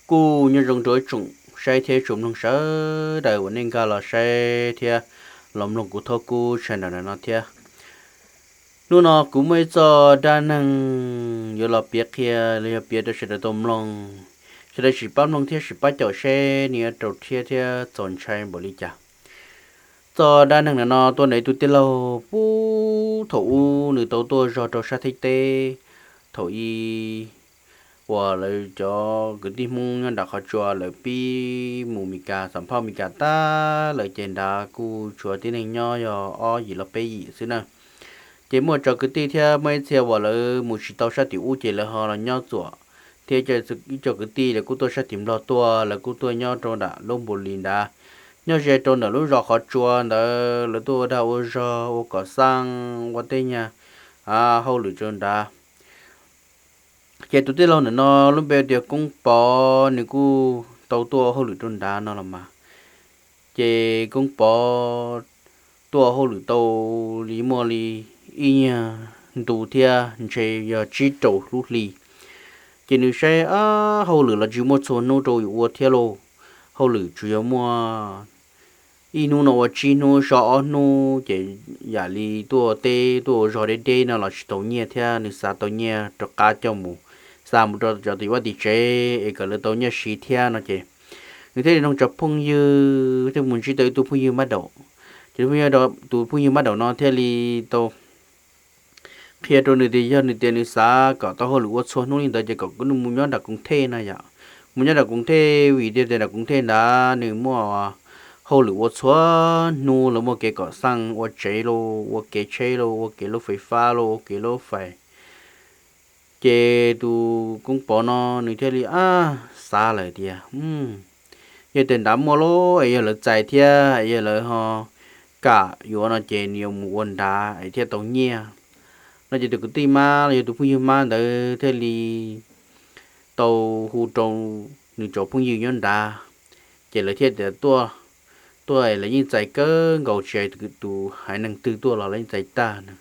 Kuj nyob zoo rau ib tsoom saib thiab tsoom mloog sawv daws uas nej nkag los saib thiab los mloog kuv Thoob Kub channel no thiab. Hnub no kuv muaj ib txoj dab neeg yuav los piav qhia los yog piav rau sawv daws tau mloog. Sawv daws sim pab mloog thiab sim pab caum seb nws yuav raug rhiab thiab txaus ntshai npaum li cas. Txoj dab neeg no no tuaj ntawm ib tug tij laug puag thaum ub nws tau tuaj zog rau sab Thaib teb, thaum ub uas lawv cov kwv tij Hmoob nyob nram qhov tsua lawv pib mus Meskas, xam phaj Meskas tag lawm ces nrad kuj tshuav tib neeg nyob yog ob yim los peb yim xwb na. Ces muaj cov kwv tij thiab muaj ib txhia uas lawv mus tsis tau sab tim ub ces lawv ho los nyob txuam, thiab ib co kwv tij lawv kuj tuaj sab tim Nplog tuaj, lawv kuj tuaj nyob rau nram lub Npus Lis nrad, nyob ze rau ntawm lub zos qhov tsua ntawd, lawv tuaj ua dag ua zog ua kom xaj ua tej nyuag hauj lwm rau nrad. Ces tus tij laug ntawm no lub npe tias Koob Pov, nws kuj tau tuaj hauj lwm rau nrad no los mas. Ces Koob Pov tuaj hauj lwm tau li muaj li ib nyuag ntu thiab ntshe yog tsib rau lub hli. Ces nws saib hauj lwm los tsis muaj txhua hnub rau yus ua thiab lauj, hauj lwm tsuas yog muaj ib hnub no ua tsib hnub so ob hnub ces yam li tuaj teb tuaj ua zog deb deb no los tsis tau nyiaj thiab nws xav tau nyiaj rov qab coj mus xa mus rau cov tim vaj tim tsev es kom lawv tau nyiaj siv thiab no ces nws thiaj li nug cov phooj ywg, thiaj mus ntsib tau ib tug phooj ywg mab daum. Ces tus phooj ywg mab daum no thiaj li tau qhia rau nws tias yog nws tias nws xav kom tau hauj lwm ua txhua hnub li ntawd ces kom nws mus nyob nram Koos Thej no yom. Mus nyob nram Koos Thej vim tias nram Koos Thej nrad nws muaj hauj lwm ua txhua hnub, lawv muaj kev kom xaj ua tsev los, ua kev tsheb los, ua kev lub fais fab los, ua kev lub fais. Ces tus Koob Pov no nws thiaj li xav lawm tias yog tias nrad muaj los es yog lawv txais thiab es yog lawv ho kam yuav no ces nws yuav mus ua nrad es thiaj tau nyiaj no ces tus kwv tij mab los yog tus phooj ywg mab ntawd thiaj li tau hu rau nws cov phooj ywg nyob nrad. Ces lawv thiaj tias tuaj, tuaj lawv yeej txais kawg nkaus, tsis hais tus haiv neeg twg tuaj los lawv yeej txais tag na.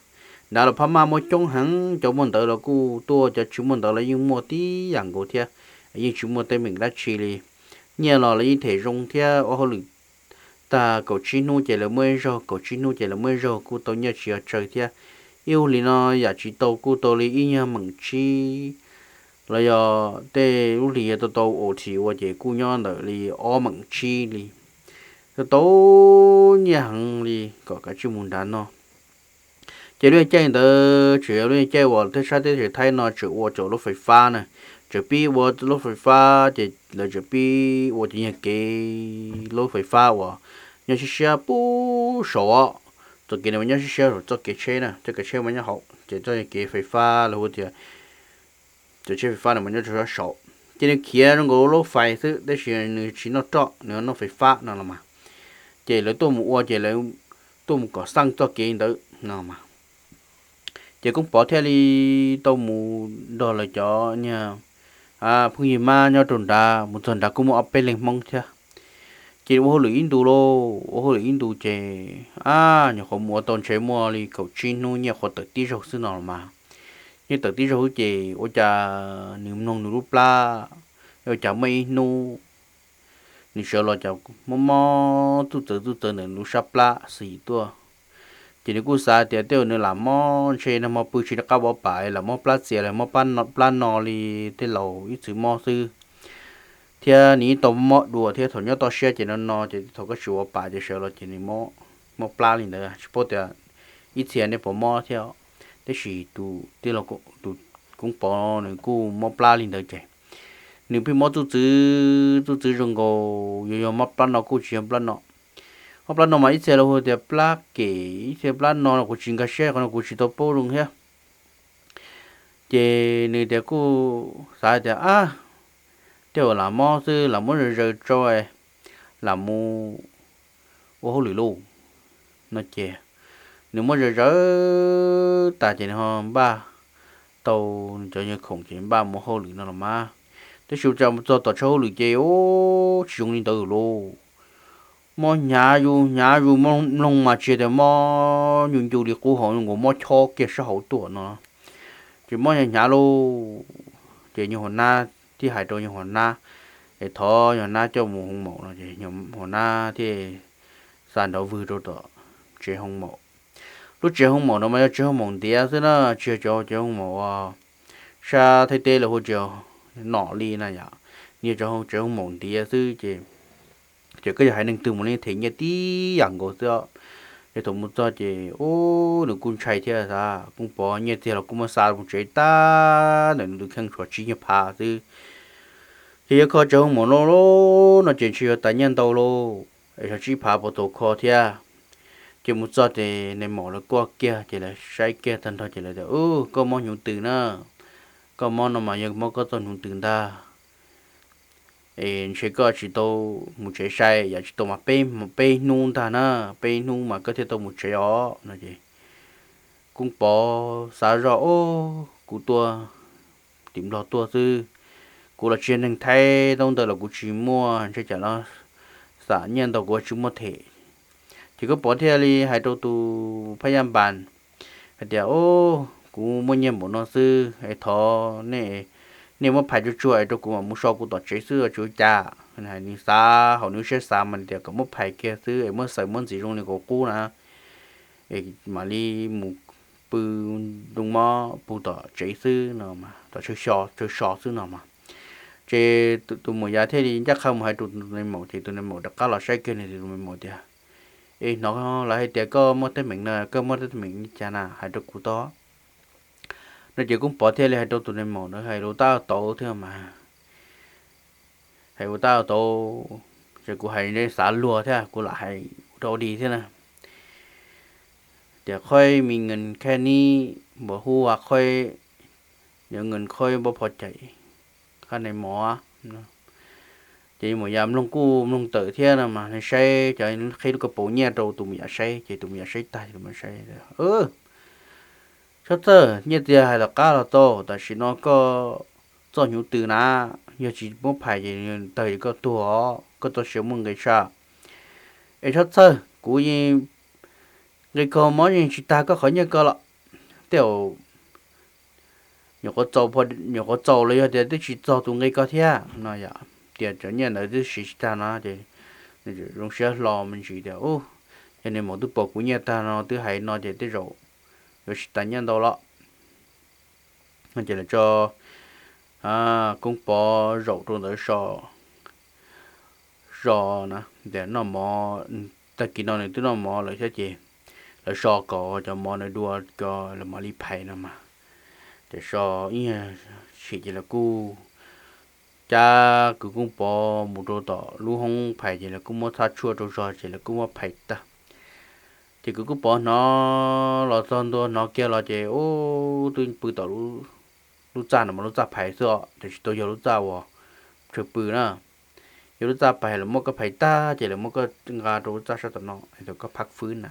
Nrad los phab maj muaj coob heev, cov muaj ntawv los kuj tuaj, cov tsis muaj ntawv los yeej muaj tib yam nkaus thiab, yeej tsis muaj teeb meem dab tsi li. Nyiaj los lawv yeej them zoo thiab ua hauj lwm tag kaum tsib hnub ces lawv muaj ib zaug, kaum tsib hnub ces lawv muaj ib zaug kuj tau nyiaj tsis yog tsawg thiab. Ib hlis no yam tsis tau kuj tau li ib nyuag meem tsib los yog tej lub hlis yog tau tau ua tsis ua ces kuj nyob ntawm li ob meem tsib li. Tau tau nyiaj heev li kom kav tsij mus nrad no. Ces lub caij ntawd tseem yog lub caij uas thaj sab teb chaws Thaib no tseem ua cov lub fais fab na, tseem pib ua lub fais fab ces lawv tseem pib ua cov nyuag kev lub fais fab uas nyob siab siab puag saum, txoj kev no mas nyob siab siab saum txoj kev tsheb na, txoj kev tsheb mas nyob hauv ces txoj kev fais fab los hu tias cov tsheb fais fab no mas nyob rau sab saud ces nws khiav zoo nkaus lub fais xwb tab sis nws tsis noj roj, nws noj fais fab no los mas. Ces lawv tuaj mus ua ces lawv tuaj mus kom xaj txoj kev ntawd no mas. Ces Koob Pov thiaj li tau mus nrog lawv cov phooj ywg mab nyob rau nrad, mus txog nrad kuj muaj ob peb leeg Hmoob thiab. Ces ua hauj lwm ib ntus lauj, ua hauj lwm ib ntus ces ab nyuam qhuav mus ua tau ntshe muaj li kaum tsib hnub, nyiaj qhuav tawm tib zaug xwb no los mas. Nyiaj tawm tib zaug xwb ces ua cas nws mloog nws lub plab, ua cas muaj ib hnub nws sawv los cas mob mob txuj txawv txuj txawv ntawm nws lub sab plab xis tuaj. Ces nws kuj xav tias tej zaum nws lam mob ntshe nag hmo pw tsis noj qab vov pam es lam mob plab txias los mob plab no li tej laus ib txwm mob xwb. Thiab nws yeej tau mob dua thiab, thaum nyob toj siab ces no no ces thaum koj tsis vov pam ces sawv los ces nws mob plab li ntawd, tsis paub tias ib txhia nej puas mob thiab. Tab sis tus tij laug, tus Koob Pov nws kuj mob plab li ntawd ces nws pheej mob txuj txwv txuj txwv zoo nkaus yuav yog mob plab no kuj tsis yog plab no. Mob plab no mas ib txhia los hu tias plab kem, ib txhia plab no los kuv tsis nkag siab, qhov no kuv tsis tau paub zoo thiab. Ces nws tias kuj xav tias ab, tej zaum lam mob xwb, lam muab zaws zaws tso, lam mus ua hauj lwm lauj no ces nws muab zaws zaws tas ces nws ho npaj tau nws cov nyuag khoom ces npaj mus ua hauj lwm no los mas. Tab sis ua cas txog tom tshaw hauj lwm ces ub tsis zoo li ntawd lauj. Mob hnyav zus hnyav zus, mob mloog mas tsis tias mob ncu ncu li qub hauv, nkaus mob chob kiag sab hauv tuaj no. Ces mob hnyav hnyav lauj, ces nyuag hua nab thiaj hais rau nyuag hua nab, es thov yog nab coj mus hoo maum no ces hoo nab thiaj xa nrov vwg rau tom tsev hoo maum. Lub tsev hoo maum no mas yog tsev hoo maum ntiav xwb na, tsis yog cov tsev hoo maum uas sab Thaib teb lawv hu tias nom li na yom, nws yog tsev hoo maum ntiav xwb ces ces koj yog haiv neeg twg mus li them nyiaj tib yam nkaus xwb. Ces thaum mus txog ces ub, nws kuj ntshai thiab xav, Koob Pov nyiaj txiag los kuj muab xa mus tsev tag ntawm nws tus kheej tshuav tsib nyuag phav xwb. Ces yuav kho tsev hoo maum no lauj no ces ntshe yuav tas nyiaj ntau lauj, es tshuav tsib phav puas tau kho thiab. Ces mus txog ces nais maum lawv kuaj kiag ces lawv saib kiag tag nrho ces lawv tias, Ub, koj mob hnyuv tws na, koj mob no mas yog mob koj txoj hnyuv tws ntag. Es ntshe koj tsis tau mus tsev sai, yam tsis tau mas peb, peb hnub ntag na, peb hnub mas koj thiaj tau mus tsev os no ces Koob Pov xav zoj, Ub, kuv tuaj tim Nplog tuaj xwb, kuv los tsis yog neeg Thaib, tau ntawd los kuv tsis muaj, ntshe cas los xam nyiaj ntau kuv tsis muaj them. Ces Koob Pov thiaj li hais rau tus phab yaj npas hais tias, Ub, kuv muaj nyiaj npaum no xwb es thov nej, nej muab phais tsuag tsuag es rau kuv mam mus so kuv tom tsev xwb tsis ua cas. Nws xav hauv nws siab xav mas tias kom muab phais kiag xwb es muab xaws muab ntxiv zoo li kuv qub na, es mam li mus pw nroo mob pw tom tsev xwb no, tom chaw so xwb no mas. Ces tus muam yas thiaj li ncaj qha mus hais rau tus nais maum ces tus nais maum rov qab los saib kiag nws tus nais maum tias, Es hnov lawv hais tias koj muaj teeb meem na, koj muaj teeb meem li cas na hais rau kuv tau no. Ces Koob Pov thiaj li hais rau tus nais maum ntawd hais lus tab tauv thiab mas, hais lus tab tauv, ces kuv hais xav luag thiab kuv lam hais ua rau ua li thiab na. Tias ค่อยมีเงินแค่นี้ บ่ฮู้ว่าค่อย เดี๋ยวเงินค่อยบ่พอใช้ ครับนายหมอ. Ces muam yas mloog kuj mloog tawm thiab no mas nws saib cov qhib lub koj paus nyiaj rau tus muam yas saib ces tus muam yas saib tag ces tus muam yas saib, Txhob txhawj, nyiaj txiag hais tom qab los tau, tam sim no koj txoj hnyuv tws na, yog tsis muab phais ces tawg ces koj tuag os, koj txoj sia muaj nqi tshaj. Es txhob txhawj, kuv yeej nqi koj mob yeej tsis tag koj qhov nyiaj ko los. Tej zaum nyuam qhuav txaus los yog tias twb tsis txog tus nqi ko thiab no yom, tias cov nyiaj ntawd twb siv tsis tag no ces nws zoo siab hlo me ntsis tias, Ub, yog nws maum twb pom kuv nyiaj tag no twb hais no ces tej zaum yuav tsis tas nyiaj ntau los. No ces lawv tso Koob Pov zaum rau ntawd so, so na, tias noj mov, tag kis no nws twb noj mov lawm thiab ces lawv so kom cov mov ntawd dua ko lawv mam li phais no mas. Ces so ib nyuag chim ces lawv kuj cab kwv Koob Pov mus rau tom lub hoob phais ces lawv kuj muab txhab tshuaj rau zog ces lawv kuj muab phais tag. Ces kwv Koob Pov hnov los txog ntua hnov kiag los ces ub, twb pw tom lub txaj no mas lub txaj phais xwb os, ces tsis tau yog lub txaj uas chaw pw na. Yog lub txaj phais lawv muab koj phais tag ces lawv muab koj nqa rau lub txaj sab tom no es thaum koj phab fwb na,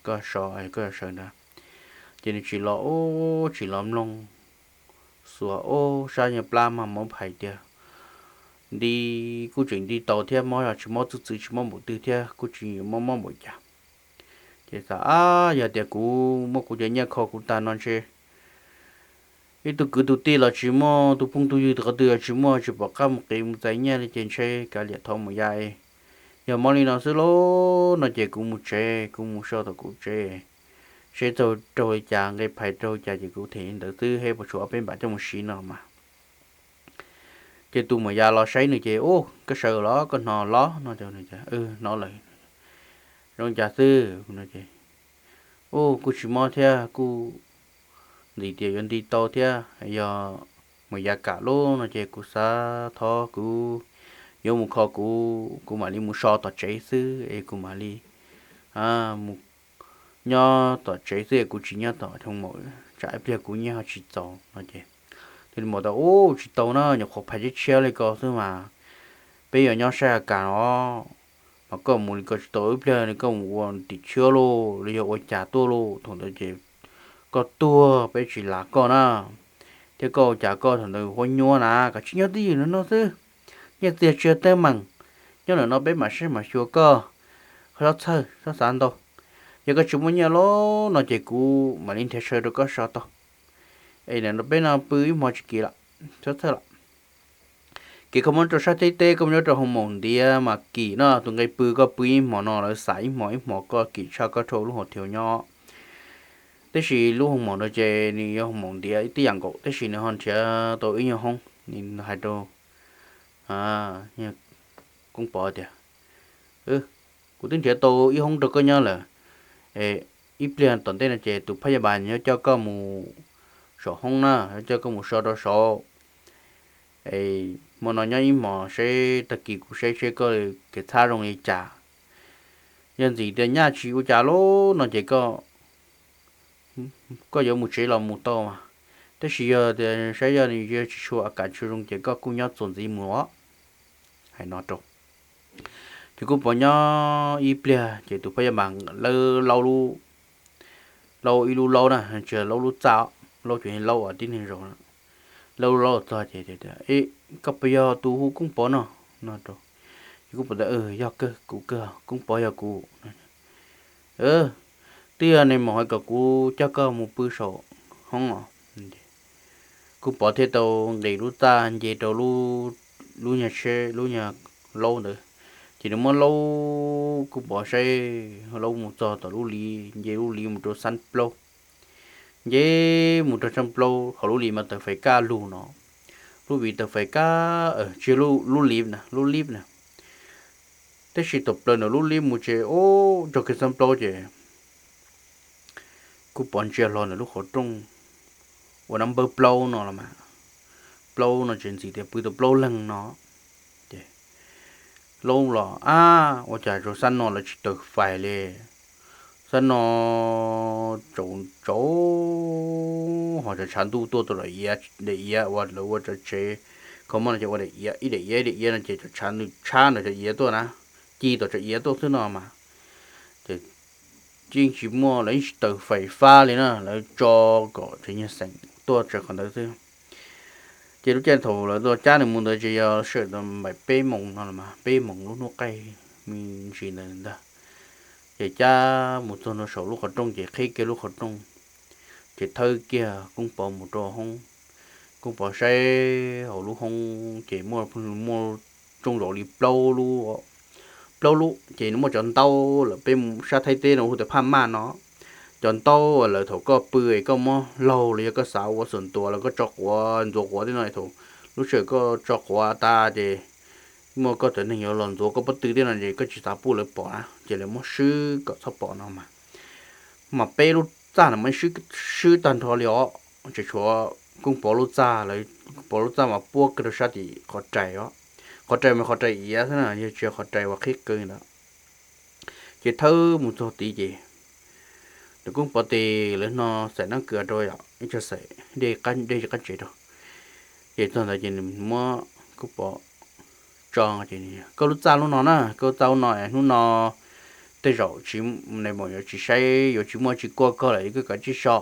koj so, koj sawv ntawd. Ces nws tsis los ub tsis los mloog, xuas ub sab nyuag plab mas muab phais tiag. Nti, kuj tseem nti tau thiab, mob los tsis mob txwj txwv tsis mob npaum twg thiab, kuj tsis mob mob npaum cas. Ces xav, Ab, yog tias kuv muab kuv cov nyiaj kho kuv tag no ntshe ib tug kwv tus tij los tsis muaj, tus phooj tus ywg qhov twg los tsis muaj, tsis pom qab mus qiv mus txais nyiaj li ces ntshe kav liam thov mus ya. Yog mob li no xwb lauj no ces kuv mus tsev, kuv mus so tom kuv tsev, seb txaug raug li cas, nqi phais raug li cas ces kuv them li ntawd xwb, thiab puas tshuav ob peb npam coj mus siv no mas. Ces tus muam yas los saib nws ces, Ub, koj sawv los koj hnov los no? Hnov lawm. Zoo cas xwb no ces, Ub, kuj tsis mob thiab, kuj ntxim tias yuav nti tau thiab. Yog muam yas kam lub no ces kuv xav thov kuv yuav mus kho kuv, kuv mam li mus so tom tsev xwb es kuv mam li mus nyob tom tsev xwb es kuv tsis nyob tom hoo maum, tsam ib pliag kuv nyiaj ho tsis txaus no ces. Tus nais maum tias, Ub, tsis tau na, nyuam qhuav phais tshiab tshiab li ko xwb mas, peb yuav nyob saib a kas no, mas koj mus li ko tsis tau, ib pliag koj mus ua tim tshiab lauj los yog ua cas tuaj lauj, thaum ntawd ces koj tuag peb tsis lav koj na, thiab koj ua cas koj thaum ntawd huab nyuab na, koj tsis nyob twj ywm no no xwb, nyiaj txiag tsis yog teeb meem, nyob ntawm no peb mam saib mam xyuas koj, txhob txhawj txhob xav ntau. Yog koj tsis muaj nyiaj lawm no ces kuv mam li nrhiav chaw rau koj so tau. Es ntawm no peb no pw ib hmo tsis kim lawm, txhob txhawj lawm. Kev kho mob rau sab teb teb koj mus nyob rau hoo maum ntiav mas kim no, tus nqe pw koj pw ib hmos no lawv xav ib hmos ib hmos koj kim tshaj koj rau lub hoo thiav nyob. Tab sis lub hoo maum no ces nws yog hoo maum ntiav tib yam nkaus tab sis nws ho nrhiav tau ib nyuag hoob, nws hais rau Koob Pov tias, kuv twb nrhiav tau ib hoob rau koj nyob lawm. Ib pliag tom ntej no ces tus phab yaj npas yuav coj koj mus saum hoob na, yuav coj koj mus so rau saud. Hmo no nyob ib hmos seb tag kis kuv saib seb koj kev txhab zoo li cas. Yog ntxim tias nyaj tsis ua cas lawm no ces koj koj yuav mus tsev los mus tau mas, tab sis yog tias saib yog nws tsis tshua a kam tsis zoo ces koj kuj nyob txuas ntxiv mus os. Hais no rau, ces Koob Pov nyob ib pliag ces tus phab yaj npas laub, laub ib lub laub na, tsis laub lub txaj, laub cuag laub uas tib neeg zaum, laub lub laub txog ces, koj puas yog tus hu Koob Pov no? No rau, ces Koob Pov tias, yog kawg, kuv kawg, Koob Pov yog kuv. Twb yog nais maum hais kom kuv coj koj mus pw saum hoob os. Koob Pov thiaj tau nqis lub txaj nce rau lub nyuag tsheb, lub nyuag laub ntawd, ces nws muab laub, Koob Pov saib laub mus txog tom lub liv, nce lub liv mus rau xab plaub, nce mus rau xab plaub, hauv lub liv mas taws fais kaj lug no, lub viv taws fais kaj, tsis, lub liv na, lub liv na. Tab sis thaum plaws ntawm lub liv mus ces ub, txog kiag xab plaub ces Koob Pov ntsia hlo ntawm lub qhov rooj, ua nab npawb plaub no los mas, plaub no ces ntxim tias pw tau plaub leeg no. Ces laub los, ab, ua cas rau xab no lawv tsis taws fais li. Xab no tsaus tsaus, ho tshav ntuj tuaj tau daim iav, daim iav uas lawv ua tsev kho mob no ces ua daim iav, ib daim iav ib daim iav no ces tshav ntuj tshab ntawm cov iav tuaj na, ci tom cov iav tuaj xwb no mas. Ces yeej tsis muaj, lawv yeej tsis taws fais fab li na, lawv tso kom tsev nyuag xeem tuaj tsev qhov ntawd xwb. Ces lub caij thaum lawv tuaj cab nws mus ntawd ces yog sij hawm tau npaum peb moos no los mas, peb moos lub hnub qaij me ntsis ntawd ntag. Ces cab mus txog ntua saum lub qhov rooj ces qhib kiag lub qhov rooj, ces thawb kiag Koob Pov mus rau hoob. Koob Pov saib hauv lub hoob ces muaj, muaj tsoob zov li plaub lub, plaub lub ces nws muaj cov ntaub lawm, peb sab Thaib teb no hu tias phaj maj no. Cov ntaub uas lawv thaum koj pw es koj muab laug los yog koj xav ua xuam ntuas los koj tso quav ntxuav quav tej no, thaum lub sij hawm koj tso quav tas ces muaj koj cov neeg yuav los ntxuav koj pob tw tej no ces koj tsis xav pub lawv pom na ces lawv muab swb kom txhob pom no mas. Mas peb lub txaj no mas swb, swb tag nrho li os, tseem tshuav Koob Pov lub txaj, Koob Pov lub txaj mas puab kiag rau sab tim qhov rais os. Qhov rais mas qhov rais iav xwb na, yog tsis yog qhov rais uas qhib qw ntawd. Ces thawb mus txog tid ces tus Koob Pov tes lawv no xaim nab kws rau yom, ib txhia xaim dej, dej qab tsev rau. Ces txog ntawd ces nws muab Koob Pov tso, koj lub txaj lub no na, koj lub txaj lub no, hnub no tej zaum tsis, nais maum yuav tsis saib, yuav tsis muaj tsis kuaj koj lawm, koj kav tsij so.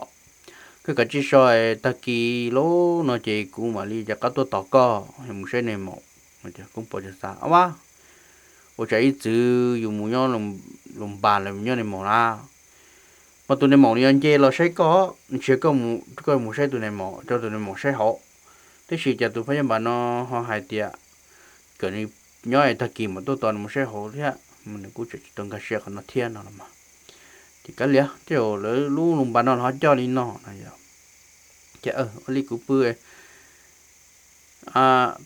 Koj kav tsij so, tag kis lub no ces kuv mam li rov qab tuaj tos koj mus saib nais maum. Koob Pov xav, ab, ua cas ib txwm yus mus nyob Loos Npas los nyob nais maum na, mas tus nais maum nws yuav nce los saib koj, ntshe koj mus saib tus nais maum, rau tus nais maum saib hauv. Tab sis cas tus phab yaj npas no ho hais tias kom nws nyob es tag kis mam tuaj tos nws mus saib hauv thiab, nws kuj tseem tsis tau nkag siab qhov no thiab no los mas. Ces kav liam, tej zaum lawv lub Loos Npas no los ho coj li no no yom. Ces ua li kuv pw,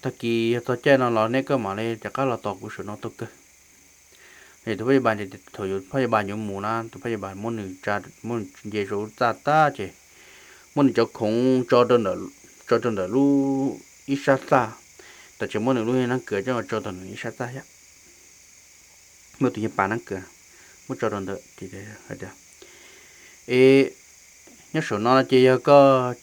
tag kis yog txog caij no los nej koj mam li rov qab los tos kuv saum no tau kawg. Ces tus phab yaj npas, thaum yus phab yaj npas yuav mus na, tus phab yaj npas muab nws tsa, muab nws nce saum lub txaj tag ces muab nws cov khoom tso rau ntawm, tso rau ntawm lub ib sab txaj, tas tseem muab nws lub nab kws coj tso rau nws ib sab txaj thiab. Muab tus yaj npas nab kws muab tso rau ntawd ces hais tias, es nyob saum no ces yog koj,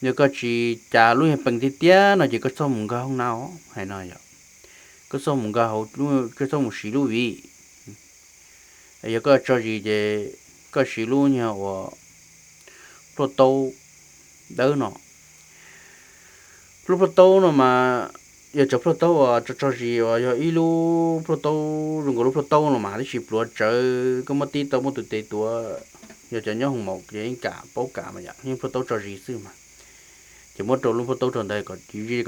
yog koj tsis cas lub nyuag pees tiag tiag no ces koj txhob mus nkag hoob na os, hais no yom. Koj txhob mus nkag hauv, koj txhob mus siv lub viv. Yog koj tso zis ces koj siv lub nyuag uas plhuaj taub dawb no. Lub plhuaj taub no mas yog cov plhuaj taub uas tso tso zis uas yog ib lub plhuaj taub zoo nkaus lub plhuaj taub no mas tab sis pluav tsawv, koj muab tib tau muab tus tes tuav, yog cov nyob hoo maum ces yeej kam paub kam mas yom, yeej plhuaj taub tso zis xwb mas. Ces muab rau lub npawb taub rau ntawd kom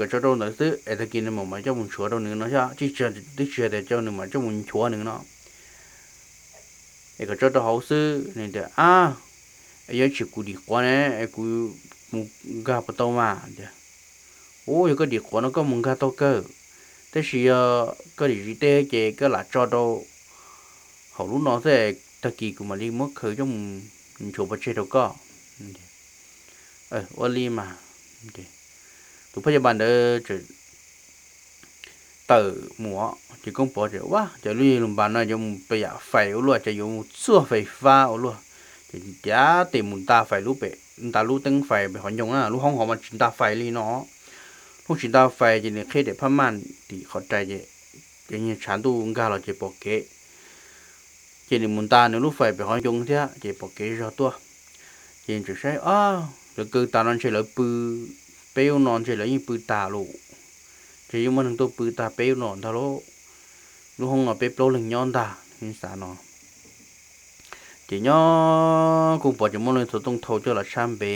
tso rau ntawd xwb es tag kis nws mam coj mus nchuav rau nws no thiab, twb tsis hais tias coj nws mam coj mus nchuav nws no, es kom tso rau hauv xwb. Nws tias, Ab, es yog tsis kuv dim quav ne, es kuv mus nkag puas tau mas? Tias, Ub, yog koj dim quav no koj mus nkag tau kawg, tab sis yog koj dim zim teb ces koj lam tso rau hauv lub no xwb, tag kis kuv mam li muab khaws coj mus nchuav pov tseg rau koj. Ua li mas. Tus phab yaj npas ntawd tawm mus, ces Koob Pov tias, Ua cas lub yaj lub npas no yuav mus pab yam fais ua luaj, ces yuav mus txuag fais fab ua luaj. Ces cav tes mus nta fais lub pem, nta lub teeb fais pem qhov ncoo na, lub hoob hov mas tsis nta fais li no. Hnub tsis nta fais ces nws qhib daim phab maj tim qhov rais, ces nyiag tshav ntuj nkag los ces pom kev. Ces nws mus nta nws lub fais pem qhov ncoo thiab ces pom kev zog tuaj. Ces tseem saib, Lawv kaw tas no ntshe lawv pw, peb ub no ntshe lawv yeej pw tas lawm. Ntshe yeej muaj neeg tuaj pw tag peb ub no ntag lauj. Lub hoob no peb plaub leeg nyob ntag, xav no. Ces nyob Koob Pov ces muab lub txhuv tooj thau coj los sab npe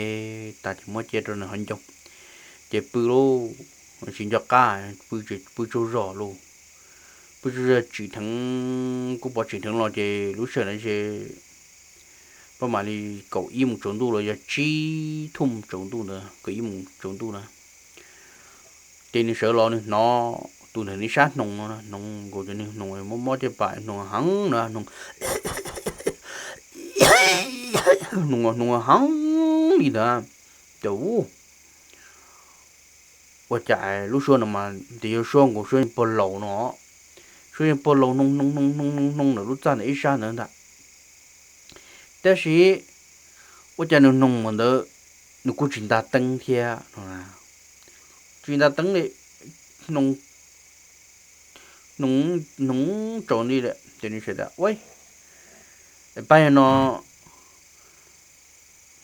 tas ces muab cia rau nws hauv ncoo. Ces pw lauj, tsis nco qab, pw tsaug zog lauj. Pw tsaug zog tsim dheev, Koob Pov tsim dheev los ces lub sij hawm ntawd ces pab mam li kaum ib moos tsaus ntuj los yog tsib thum tsaus ntuj ntawd, kaum ib moos tsaus ntuj na. Ces nws sawv los nws hnov tus ntawm nws sab hnoos no, hnoos nkaus ces nws hnoos mob mob caj pas, hnoos heev na, hnoos hnoos, hnoos heev li ntawd. Ces ua cas lub suab no mas tias yog suab nkaus suab pog laus no, suab pog laus hnoos hnoos hnoos hnoos hnoos ntawm lub txaj ntawm ib sab ntawd ntag. Tab sis ua cas nws hnoos ntawd nws kuj tsis nta teeb thiab no, tsis nta teeb li, hnoos, hnoos tsaus nti lawm ces nws sawv tas, Ua, pab yog no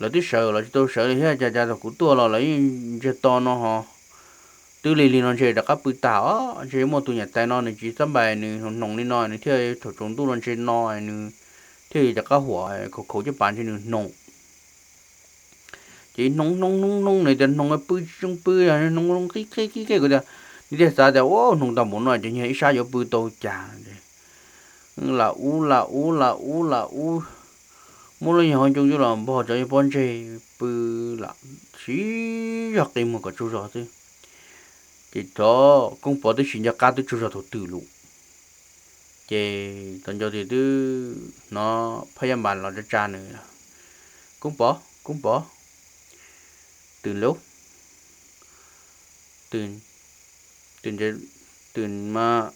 lawv twb sawv los tsis tau sawv li thiab, cas cas thaum kuv tuaj los lawv yeej ntsiag to no ho. Twb lig lig no ntshe rov qab pw tas os, ntshe muaj tus niam tais no nws tsis xab npais nws hnoos hnoos li no nws thiaj thaum tsaus ntuj no ntshe no nws thiaj li rov qab huam khaus khaus caj pas ntshe nws hnoos. Ces hnoos hnoos hnoos hnoos nws tias hnoos pw tsis zoo pw, hnoos hnoos qib qeb qib qeb kuv tias, nws thiaj xav tias, Ua, hnoos tau npaum no ces nyiag ib sab yuav pw tau cas? Lam ub lam ub lam ub lam ub, muab lub nyuag hauv ncoo coj los npog cov pob ntseg pw lam siv zog qi muag kom tsaug zog xwb. Ces cov Koob Pov twb tsis nco qab twb tsaug zog thaum twg lawm. Ces tau nco tias twb hnov phab yaj npas los tsa tsa nws, Koob Pov, Koob Pov, twm lauj, twm, twm, twm mas,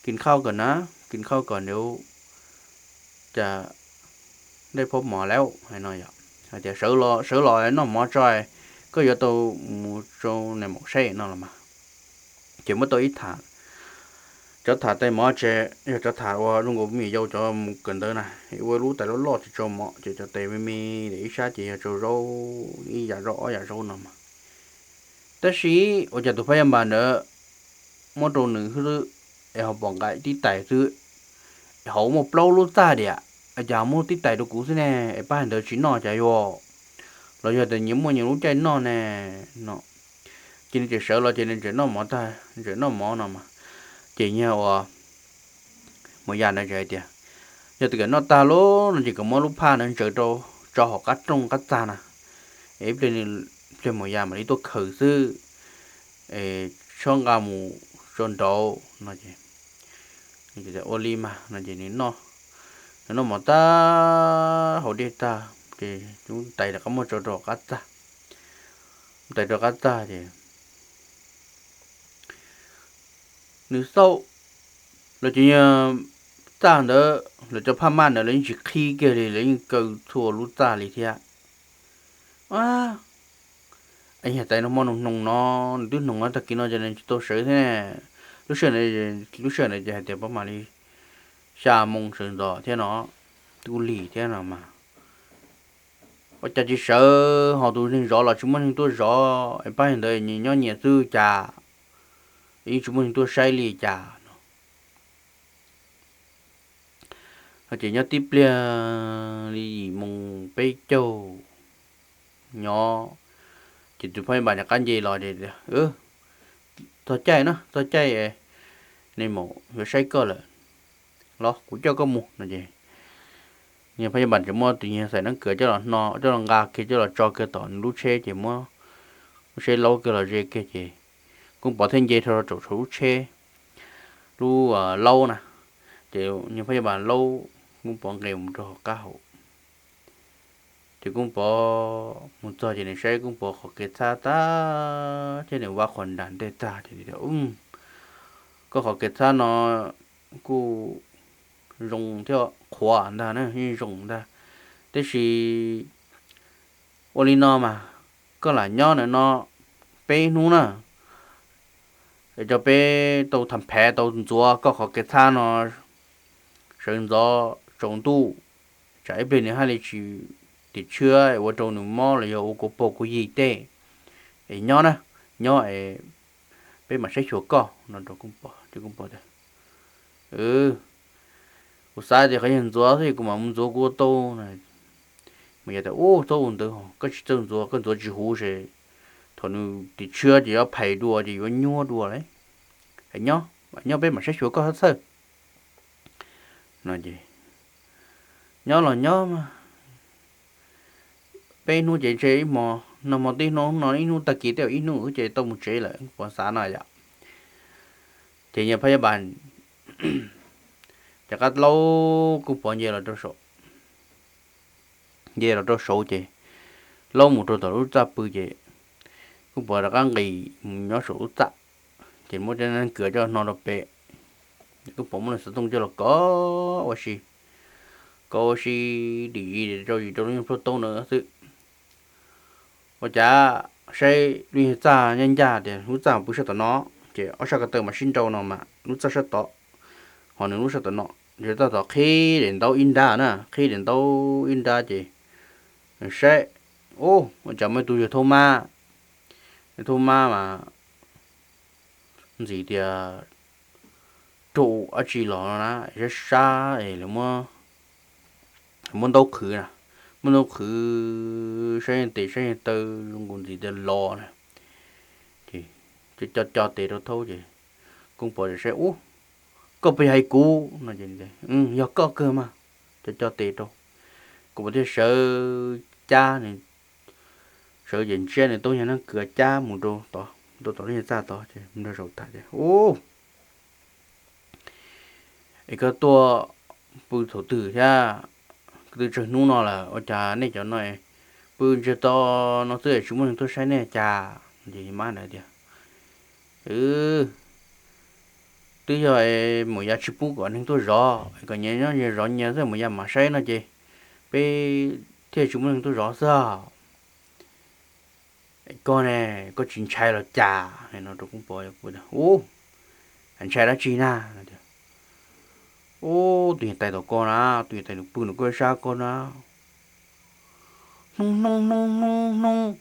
kis khauj kom na, kis khauj kom nws, cas dej phob mov lauj, hais no yom, hais tias, Sawv los, sawv los noj mov tso, koj yuav tau mus rau nais maum saib no los mas. Ces muab tau ib tham, cov tham tais mov tsev yog cov tham uas zoo nkaus me nyuam yaus cov mus kawm ntawv na, ua lub tais loj loj tsis tso mov ces cov tais me me ntawm ib sab ces yog tso zaub, ib yam zaub ob yam zaub no mas. Tab sis ua cas tus phab yaj npas ntawd muab rau nws xwb es ho pom nqaim tib tais xwb, hauv muaj plaub lub txaj tiam, cas ho muab tib tais rau kuv xwb ne? Es pab hais ntawd tsis noj cas yuav, los yog tias nyias muaj nyias lub caij noj ne no. Ces nws tseem sawv los ces nws tseem noj mov tag, tseem noj mov no mas, ces nyiag ua Maum Yas ntawd tseem hais tias, Yog tias kawm noj tag lawm no ces kom muab lub phaj ntawd ntsaws rau tso hauv qab rooj qab txag na, es ib pliag, pliag Maum Yas mam li tuaj khaws xwb, es txhob nqa mus tso nraud no. Ua li mas no ces nws noj mov tag haus dej tag ces tais rov qab muab tso rau qab txag. Tais rau qab txag ces nws xauj, lawv ces yog txaj ntawd lawv cov phaj maj ntawd lawv yeej tsis qhib kiag li, lawv yeej kaw txhua lub txaj li thiab. Niag tais no hmo nws hnoos no, nws twb hnoos tag kis no ces nws tsis tau sawv thiab. Lub sij hawm, lub sij hawm ntawd ces hais tias pab mam li xya moo sawv ntxov thiab no, twb lig thiab no mas. Ua cas tsis sawv, ho tus neeg zov los tsis muaj neeg tuaj zov, es pab ntawd nyob nyias xwb cas, yeej tsis muaj neeg tuaj saib li cas no. Ces nyob tib pliag li yim moo peb caug, nyob Ces tus phab yaj npas rov qab nce los es, txog caij na, txog caij, nej maum yuav saib koj lawm, los kuv coj koj mus no ces niag phab yaj npas tseem muab tus niag xaim neeb kws coj los hno, coj los nqa kiag, coj los tso kiag tom nws lub tsheb ces muab lub tsheb laub kiag los ze kiag ces Koob Pov thiaj nce rau saum lub tsheb, lub laub na, ces niag phab yaj npas laub Koob Pov nqes mus rau hauv qab hauv. Ces Koob Pov mus txog ces nws saib Koob Pov qhov kev txhab tag thiab nws vaj qhuas nram ntej tag ces, koj qhov kev txhab no kuj zoo thiab qhuav ntag na, yeej zoo ntag. Tiam sis ua li no mas, koj lam nyob ntawm no peb hnub na, es rau peb tau tham phev tau ntxuav koj qhov kev txhab no sawv ntxov tsaus ntuj, tsam ib pliag nws haj li tsis tim tshiab ua rau nws mob los yog ua kua paug kua yig tej. Es nyob na, nyob es peb mam saib xyuas koj no rau Koob Pov. Kuv xav tias qhov yog ntxuav xwb kuv mam mus ntxuav kuv ua tau. Mas yog tias ub txhob ua ntawd, koj tsis txawj ntxuav, koj ntxuav tsis huv ces thaum nws tim tshiab ces yuav phais dua ces yuav nyuaj dua lawm. Nyob, nyob peb mam saib xyuas koj txhawj no ces nyob los nyob mas, peb hnub ces ntshe ib hmo, nag hmo tib hnub no ib hnub, tag kis tej zaum ib hnub ces tau mus tsev lawm, Koob Pov xav no yom. Ces niag phab yaj npas rov qab laub Koob Pov nce los rau saum, nce los rau saud ces laub mus rau tom lub txaj pw ces Koob Pov rov qab nqis mus nyob saum lub txaj, ces muab cov neeg kws coj hno rau pem. Koob Pov muab nws xov tooj coj los kov ua si, kov ua si dim zis rau zis rau lub nyuag plhuaj taub ntawd xwb. Ua cas saib lub nyuag txaj ncaj ncaj tias lub txaj pw sab tom no, ces ob sab ko taw mas sib nrau no mas lub txaj sab tod, ho nws lub sab tom no, ces txaj tod qhib daim ntaub ib nrab na, qhib daim ntaub ib nrab ces saib, ub, ua cas muaj ib tug yawg thaub mab, yawg thaub mab mas ntxim tias raug dab tsi los no na, sab sab es lawv muab ntaub qhwv na, muab ntaub qhwv saib yeej tes saib yeej taw zoo nkaus ntxim tias los na. Ces co co tes rau thaub ces Koob Pov saib, ub, koj puas yog hais kuv no? Yog koj kawg mas. Co co tes rau, Koob Pov thiaj sawv cab, sawv ces ntsiab nws tub nyuag neeg kws cab mus rau tom lub nyuag txaj tod ces nrog zaum tas tias, ub, es koj tuaj pw thaum twg thiab? Twb tsawg hnub no lawm ua cas nej cov no pw ntsiag to no xwb es tsis muaj neeg tuaj saib nej cas? Ces mab ntawd tias, twb yog maum yas tsis pub kom neeg tuaj zov, kom nyias nyob nyias zov nyias xwb, maum yas mam saib no ces peb thiaj tsis muaj neeg tuaj zov xwb. Koj ne, koj tsis ntshai los cas? No rau Koob Pov, ub, ntshai dab tsi na? Ub, tus niam tais tom ko na, tus niam tais nws pw nws koj sab ko na, hnub hnub hnub hnub hnub,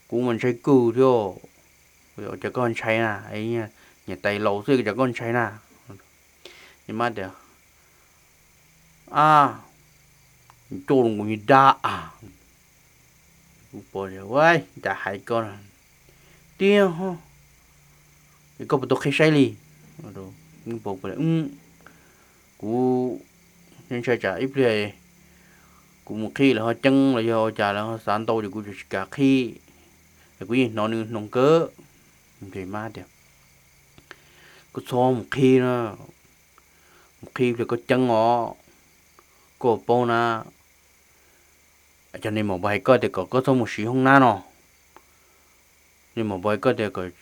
kuv mas ntshai kawg thiab. Cas koj ntshai na? Niam tais laus xwb cas koj ntshai na? Mab tias, a, coj los kuv nyiag dab a. Kuv pom, cas hais koj tiag, koj puas tau qhib saib li? Kuv ntshai tsam ib pliag kuv mus qhib lawv ho ceeb los yog ua cas lawv ho xav ntau ces kuv tsis kam qhib, es kuv yeej hnov nws hnoos kawg. Mab tias, koj txhob mus qhib na, mus qhib ib pliag koj ceeb os, koj paub na. Cov niag maum npawg hais koj tias kom koj txhob mus siv hoob nab no, niag maum npawg hais koj tias kom,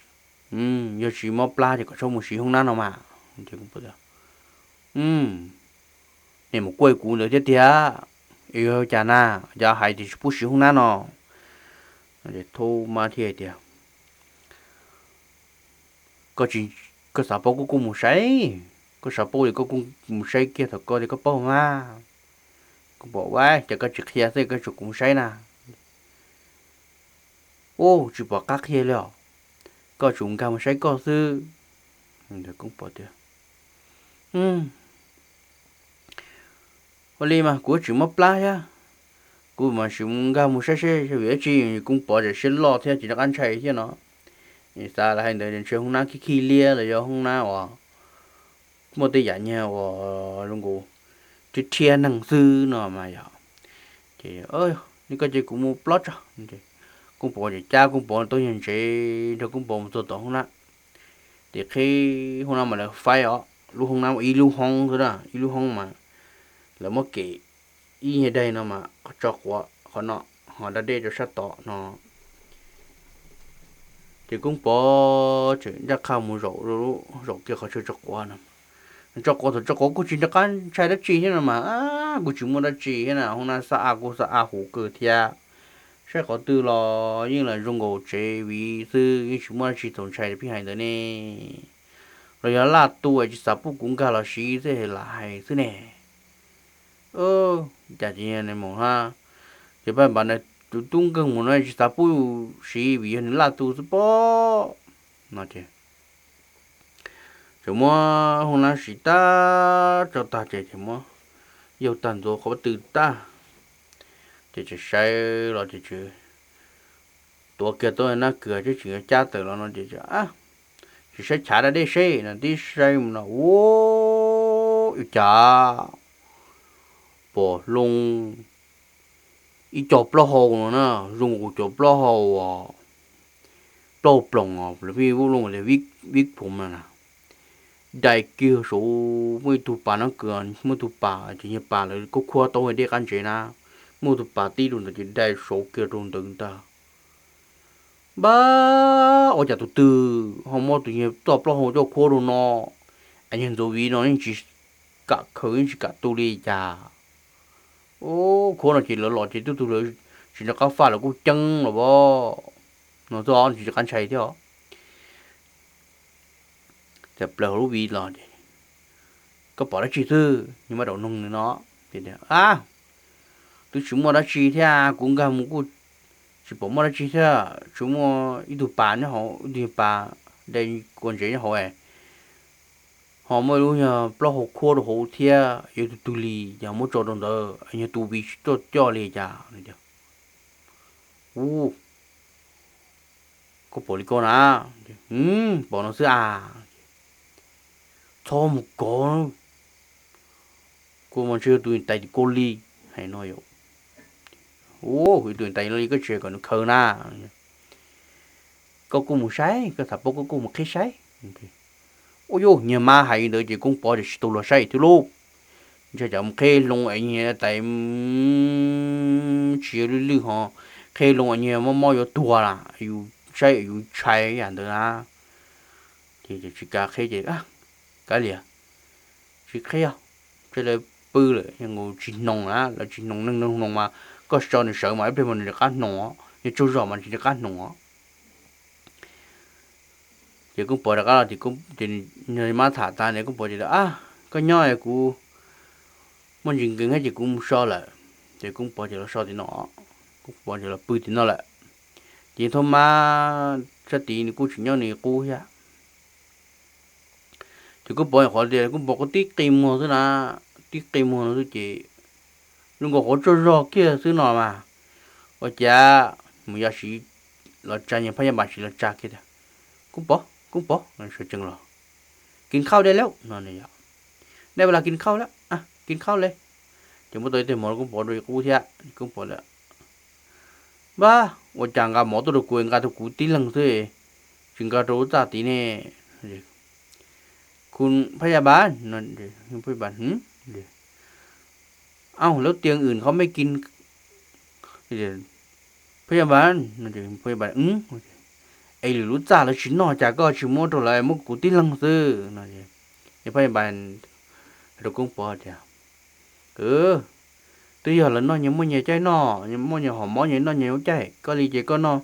yog tsis mob plab ces kom txhob mus siv hoob nab no mas. Niag maum kuaj kuv ntawd thiab tiag, es yog cas na, cas hais tias tsis pub siv hoob nab no? Thaub mab thiaj tias, koj xav paub koj kuj mus saib, koj xav paub ces koj kuj mus saib kiag thaum koj tias koj paub mas. Kuv pom ua cas koj tsis qhia xwb koj tsuas kuv mus saib na. Ub, tsis pom qab qhia li os, koj tsuas nkag mus saib koj xwb. Kuv pom tias, ua li mas kuv tsis mob plab thiab, Kuv mam sim mus nkag mus saib seb vim dab tsi Koob Pov tseem siab loj thiab tsis nco qab ntshai thiab no. Xav li hais ntawd ntshe hoob nab khib khib liab los yog hoob nab uas muaj tej yam nyiag uas zoo nkaus rhiab rhiab neeg xwb no mas yog. Ces, Koj cia kuv mus plob tso. Koob Pov ces cab Koob Pov tuaj yog ntsev nrog Koob Pov mus txog tom hoob nab. Ces qhib hoob nab mas lawv faib os, lub hoob nab ib lub hoob xwb na, ib lub hoob mas lawv muab kem ib nyuag daim no mas tso quav qhov no, ho da dej rau sab tod no. Ces Koob Pov tseem ncaj qha mus zaum, zaum kiag qhov chaw tso quav no. Tso quav thaum tso quav kuj tsis nco qab ntshai dab tsi thiab no mas, kuj tsis muaj dab tsi thiab na, hoob nab xab ab kuj xab ab huv kawg thiab. Saib qhov twg los yeej lam zoo nkaus tsev viv xwb, yeej tsis muaj dab tsi txaus ntshai li peb hais ntawd ne. Los yog laj tu es tsis xav pub kuv nkag los siv xwb lam hais xwb ne. Cas ces mus ha, ces pab npam na, tus tub nkeeg mus no tsis xav pub siv vim yog nws laj tu xwb pob no ces tseem muab hoob nab siv tag tso tag ces tseem muab yaug tag ntxuav qhov pob tw tag. Ces tseem saib los ces tseem tuav kiag tau nab kwg thiab tseem yuav cab tawm los no ces tseem saib chav da dej seb no, tib saib mus no ua cas pom hlo ib co plaub hau no na, zoo nkaus cov plaub hau, plaub hau ploos os, lawv pheej hu loo tias vib phoom na, dai kiag saud. Muaj ib tug pas nab kwg, muaj ib tug pas ces yog pas lawv khuab khuab taub hau dej qab ntsev na, muaj ib tug pas tib rau ntawd ces dai saud kiag rau ntawd ntag. Npab, ua cas tus twg ho muab tus nyuag txoj plaub hau coj khuab rau no, es nyuag ntxuav viv no yeej tsis kam khaws yeej tsis kam tu li cas. Khuab no ces lawv los ces twb tus lawv tsis nco qab faj lawv kuj ceeb los as, no txoj tsis nco qab ntshai thiab os. Ces plaws hauv lub viv los, koj pom dab tsi xwb? Nws mam rau noog nws no. A, twb tsis muaj dab tsi thiab, kuv nkag mus kuj tsis pom muaj dab tsi thiab, tsuas muaj ib tug pas nyob hauv, ib tug pas dai kua ntsev nyob hauv, ho muaj ib lub nyuag plaub hau khuab rau hauv thiab, yog tus twg li, yog muab tso rau ntawd, yog tus viv tsis tuaj coj li cas. Ub, koj pom li koj na? Pom no xwb a. Txhob mus kov, kuv mas ntshe yog tus niam tais tim koj li. Hais no, tus niam tais li koj tsis kom nws khaws na. Koj kuj mus saib, koj tham paub koj kuj mus qhib saib. Ua yuj, niag mab hais li ntawd ces Koob Pov ces tsis tau los saib thiab lauj. Ntshai tsam mus qhib hlo es niag tais tsis yog lwj lwj ho qhib hlo es niag mob mob yuav tuag lawm, yus saib yus ntshai yam ntawd na. Ces tsis kam qhib ces kav liam, tsis qhib os, tso lawv pw lawm, tsis hnoos na, lawv tsis hnoos, neeg hnoos mas koj tso nws sawv mas ib pliag mas nws rov qab hnoos, nws tsaug zog mas tsis rov qab hnoos. Ces Koob Pov rov qab los ces, ces mab tham tas ne, Koob Pov ces tias, Koj nyob, kuv muaj ntsis nkees thiab ces kuv mus so lawm. Ces Koob Pov ces los so tim no, Koob Pov ces los pw tim no lawm. Ces thaj mab sab tid nws kuj tseem nyob nws qub thiab. Ces Koob Pov qhov tias Koob Pov kuj tib qi muag xwb na, tib qi muag no xwb ces zoo nkaus qhov tsaug zog kiag xwb no mas, ua cas mus yos siv los tsa, niag phab yaj npas siv los tsa kiag tias, Koob Pov, Koob Pov, sawv tsees los, kis khauj dej lawm no, dej vaj las kis khauj lawm, kis khauj le. Ces muab tau ib teg mov rau Koob Pov rau qub thiab, Koob Pov tias, Npab, ua cas nqa mov tuaj rau kuv, nqa rau kuv tib leeg xwb, tsis nqa rau lub txaj tid ne? Kuv phab yaj npas, phab yaj npas, Aa, lub tiag wm qhov mej kis, phab yaj npas, phab yaj npas, es lwm lub txaj lawv tsis noj cas koj tsis muab rau lawv, muab kuv tib leeg xwb no. Phab yaj npas rau Koob Pov tias, Twb yog lawv noj nyias muaj nyias caij noj, muaj nyias hom mob, nyias noj nyias lub caij, koj li ces koj noj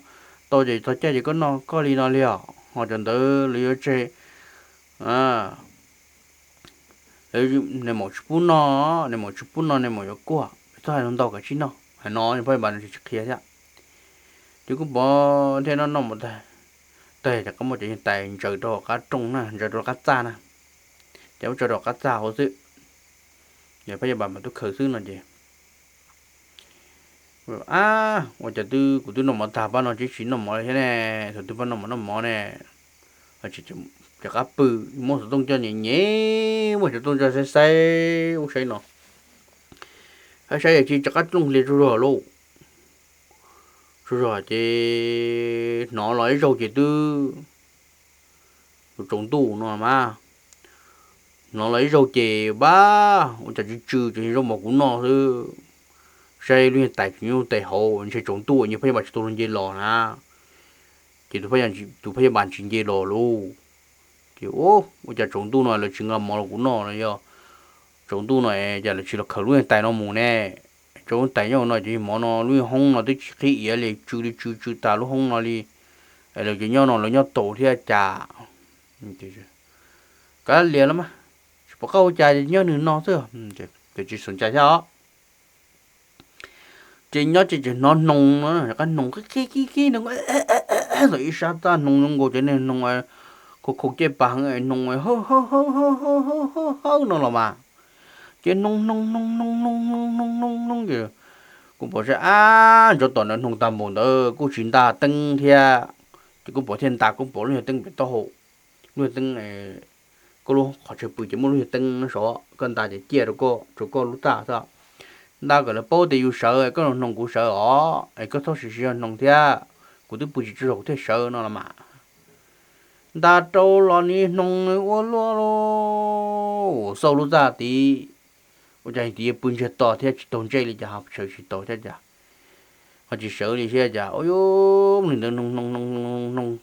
tau ces txog caij ces koj noj koj li no li os, ho cov ntawd lawv yuav tseg, nws maum tsis pub noj, nws maum tsis pub noj, nws maum yuav kuaj, txhob hais ntau, kav tsij noj. Hais no phab yaj npas tsis qhia thiab. Ces Koob Pov thiaj noj noj mus tag, tag rov qab muab cov niag tais ntsaws rau qab rooj na, ntsaws rau qab txaj na, ces muab tso rau qab txaj hauv xwb, yog phab yaj npas mam tuaj khaws xwb no ces Ab, ua cas twb kuv twb noj mov tag, pab no tsis tsis noj mov li thiab ne? Thaum twg pab noj mov noj mov ne? Rov qab pw, muab xov tooj coj nyem nyem, muab xov tooj coj saib saib ub saib no, saib saib tsis rov qab looj hlias tsaug zog lauj. Tsaug zog ces hnov los ib zaug ces twb tsaus ntuj no mas. Hnov los ib zaug ces pab ua cas tsw tsw ces zoo mov kuv noj xwb. Saib lub niag tais tsis nyob tais hauv, ntshe tsaus ntuj nyias phab yaj npas tsis tau luag nce los na. Ces tus phab yaj npas tsis nce los lauj. Ces ua cas tsaus ntuj no lawv tsis nqa mov los kuv noj no, yog tsaus ntuj no es cas lawv tsis los khaws lub niag tais no mus ne? Tsaus lub tais nyob no ces mov no lub niag hoob no twb tsis qhib iav li, tsw li tsw tsw tas lub hoob no li. Lawv ces nyob no lawv nyob tau thiab cas? Kav liam los mas, tsis pom qab ua cas, nyob nws no xwb, ces tsis xom cai thiab os. Ces nyob ces tseem hnov hnoos no, rov qab hnoos qib qib qib qib no, txawm ib sab txaj hnoos zoo nkaus cov niag hnoos khau khau caj pas heev, hnoos hawb hawb hawb no los mas. Ces hnoos hnoos hnoos hnoos hnoos hnoos hnoos hnoos ces kuv pom sab ab ntsoov tom ntawd hnoos tag npaum ntawd kuj tsis nta teeb thiab. Ces kuv pom thiaj nta, kuv pom lub niag teeb pem taub hau, lub niag teeb, koj lub qhov chaw pw ces muaj lub niag teeb sov, koj nta ces ciaj rau koj, rau koj lub txaj xwb. Nta kom lawv paub tias yus sawv, koj los hnoos kuv sawv os, es koj txhob sim siv yog hnoos thiab, kuv twb pw tsis tsaug zog kuv thiaj sawv no los mas. Nta rau los ni hnoos ua luaj xauj lub txaj tid. Ua cas tid pw ntsiag to thiab tsis taug ntsej li cas, ho sawv tsis tau thiab cas, ho tsis sawv li thiab cas, ua li ntawd hnoos hnoos hnoos hnoos hnoos.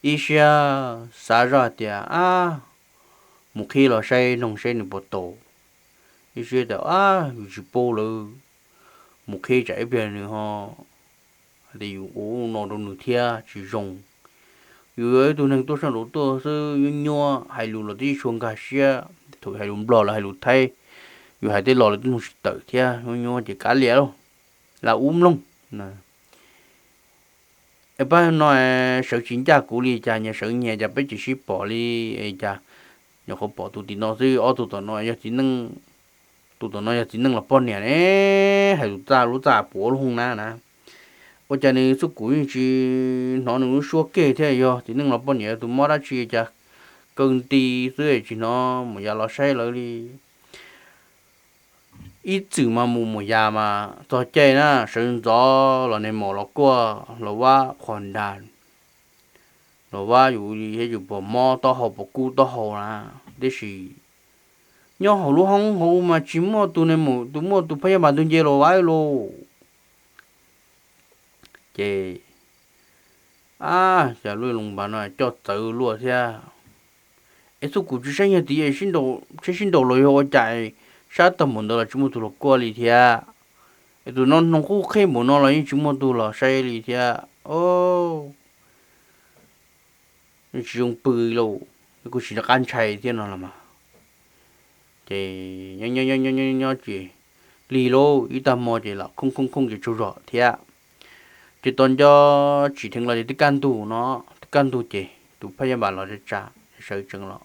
Ib siab xav zoj hais tias ab, mus qhib los saib hnoos saib nws puas tau. Ib siab tias ab, yus tsis paub lawm, mus qhib tsam ib pliag nws ho hais tias yus ua no rau nws thiab tsis zoo. Yus yog ib tug neeg tuaj sab nraud tuaj xwb, nyuaj nyuaj hais lus los twb tsis tshua nkag siab, thaum hais lus Nplog los hais lus Thaib, yus hais tej los lawv twb mloog tsis tawm thiab, nyuaj nyuaj ces kav liam lauj, lam ub mloog. Es pab no sawv tsis ncaj kuv li cas, nyias sawv nyias cas peb tsis sib pom li cas, nyuam qhuav pom tus tim no xwb, ob tug tom no yog txiv neej, tus tom no yog txiv neej los poj niam ne, hais tus txaj lub txaj puav lub hoob na na. Ua cas nws xub kuv yeej tsis hnov nws lub suab kiag thiab, yog txiv neej los poj niam tus mob dab tsi cas kaw nti xwb tsis hnov mus yas los saib lawv li. Ib txwm mas mus mus yas mas txog caij na sawv ntxov los nws mam los kuaj los vab qhos ntas, los vab yus thiab yus puas mob taub hau puas kub taub hau na. Tiam sis nyob hauv lub hoob hauv mas tsis muaj tus, tus muaj tus phab yaj npas tus nce los vab lauj. Ces ab, cas lub loo npas no coj txawv luaj thiab. Es xub kuv tsis saib nyuag tid, saib sib nraus los yog ua cas sab tag npaum ntawd los tsis muaj tus los kuaj li thiab. Es tus no hnoos qub qheb npaum no los yeej tsis muaj tus los saib li thiab. Tsis zoo pw lauj, kuj tsis nco qab ntshai thiab no los mas. Ces nyob nyob ces lig lauj, ib tag hmo ces los khooj khooj khooj ces tsaug zog thiab. Ces tos nco tsim dheev los ces twb kaj ntug no, twb kaj ntug ces tus phab yaj npas los tsa, sawv tsees los.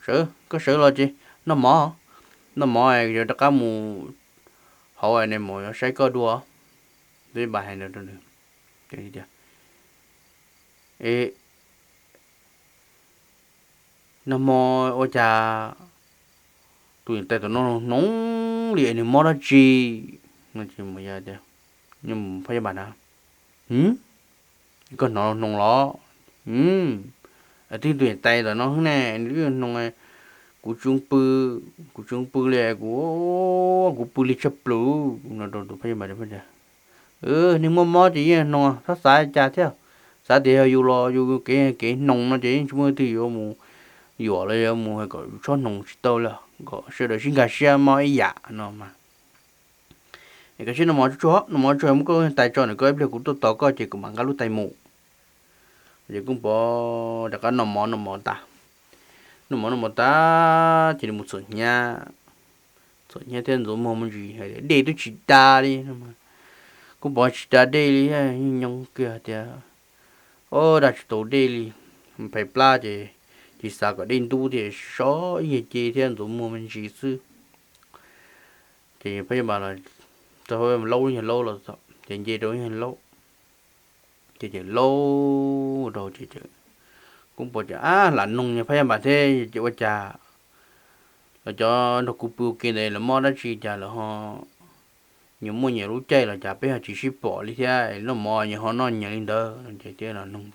Sawv, koj sawv los ces noj mov, noj mov es rov qab mus hauv es nws mus saib koj dua. Tus phab yaj npas hais rau nws tias, nag hmo ua cas tus niam tais tom no hnoos li es nws mob dab tsi? Phab yaj npas na, koj hnov hnoos los? Twb tus niam tais tom no xwb ne, nws twb hnoos, kuv tsis zoo pw, kuv tsis zoo pw li, kuv, kuv pw li tshaj plaws no rau tus phab yaj npas. Neeg muaj mob ces yeej hnoos, txhob xav cas thiab. Xav tias yog yus los yus kev kev hnoos no ces yeej tsis muaj leej twg yuav mus yuam los yuav mus hais kom yus txhob hnoos tsis tau li, kom sawv daws sib nkag siab mob ib yam no mas. Es koj sim noj mov tsuag tsuag, noj mov tsuag muab koj tais tso ntawm koj, ib pliag kuv tuaj tos koj ces kuv mam nqa lub tais mus. Ces Koob Pov rov qab noj mov noj mov tas, noj mov noj mov tas ces nws mus txhuam hnyiab, txhuam hnyiab thiab ntxuav muag me ntsis, dej twb tsis da li. Koob Pov tsis da dej li, nyob kiag tias, o, da tsis tau dej li, phais plab ces tsis xav kom dej ntub ces so ib nyuag ce thiab ntxuav muag me ntsis xwb. Ces phab yaj npas los, laub yawg laub los, ces nce rau yawg laub, ces ces laub rau ces, Koob Pov ces ab lam noog nyias phab yaj npas thiab ces ua cas los cov nrog kuv pw ua ke ntawd lawv mob dab tsi cas lawv ho nyias muaj nyias lub caij los cas peb ho tsis sib pom li thiab, noj mov nyias ho noj nyias li ntawd no ces thiaj los noog,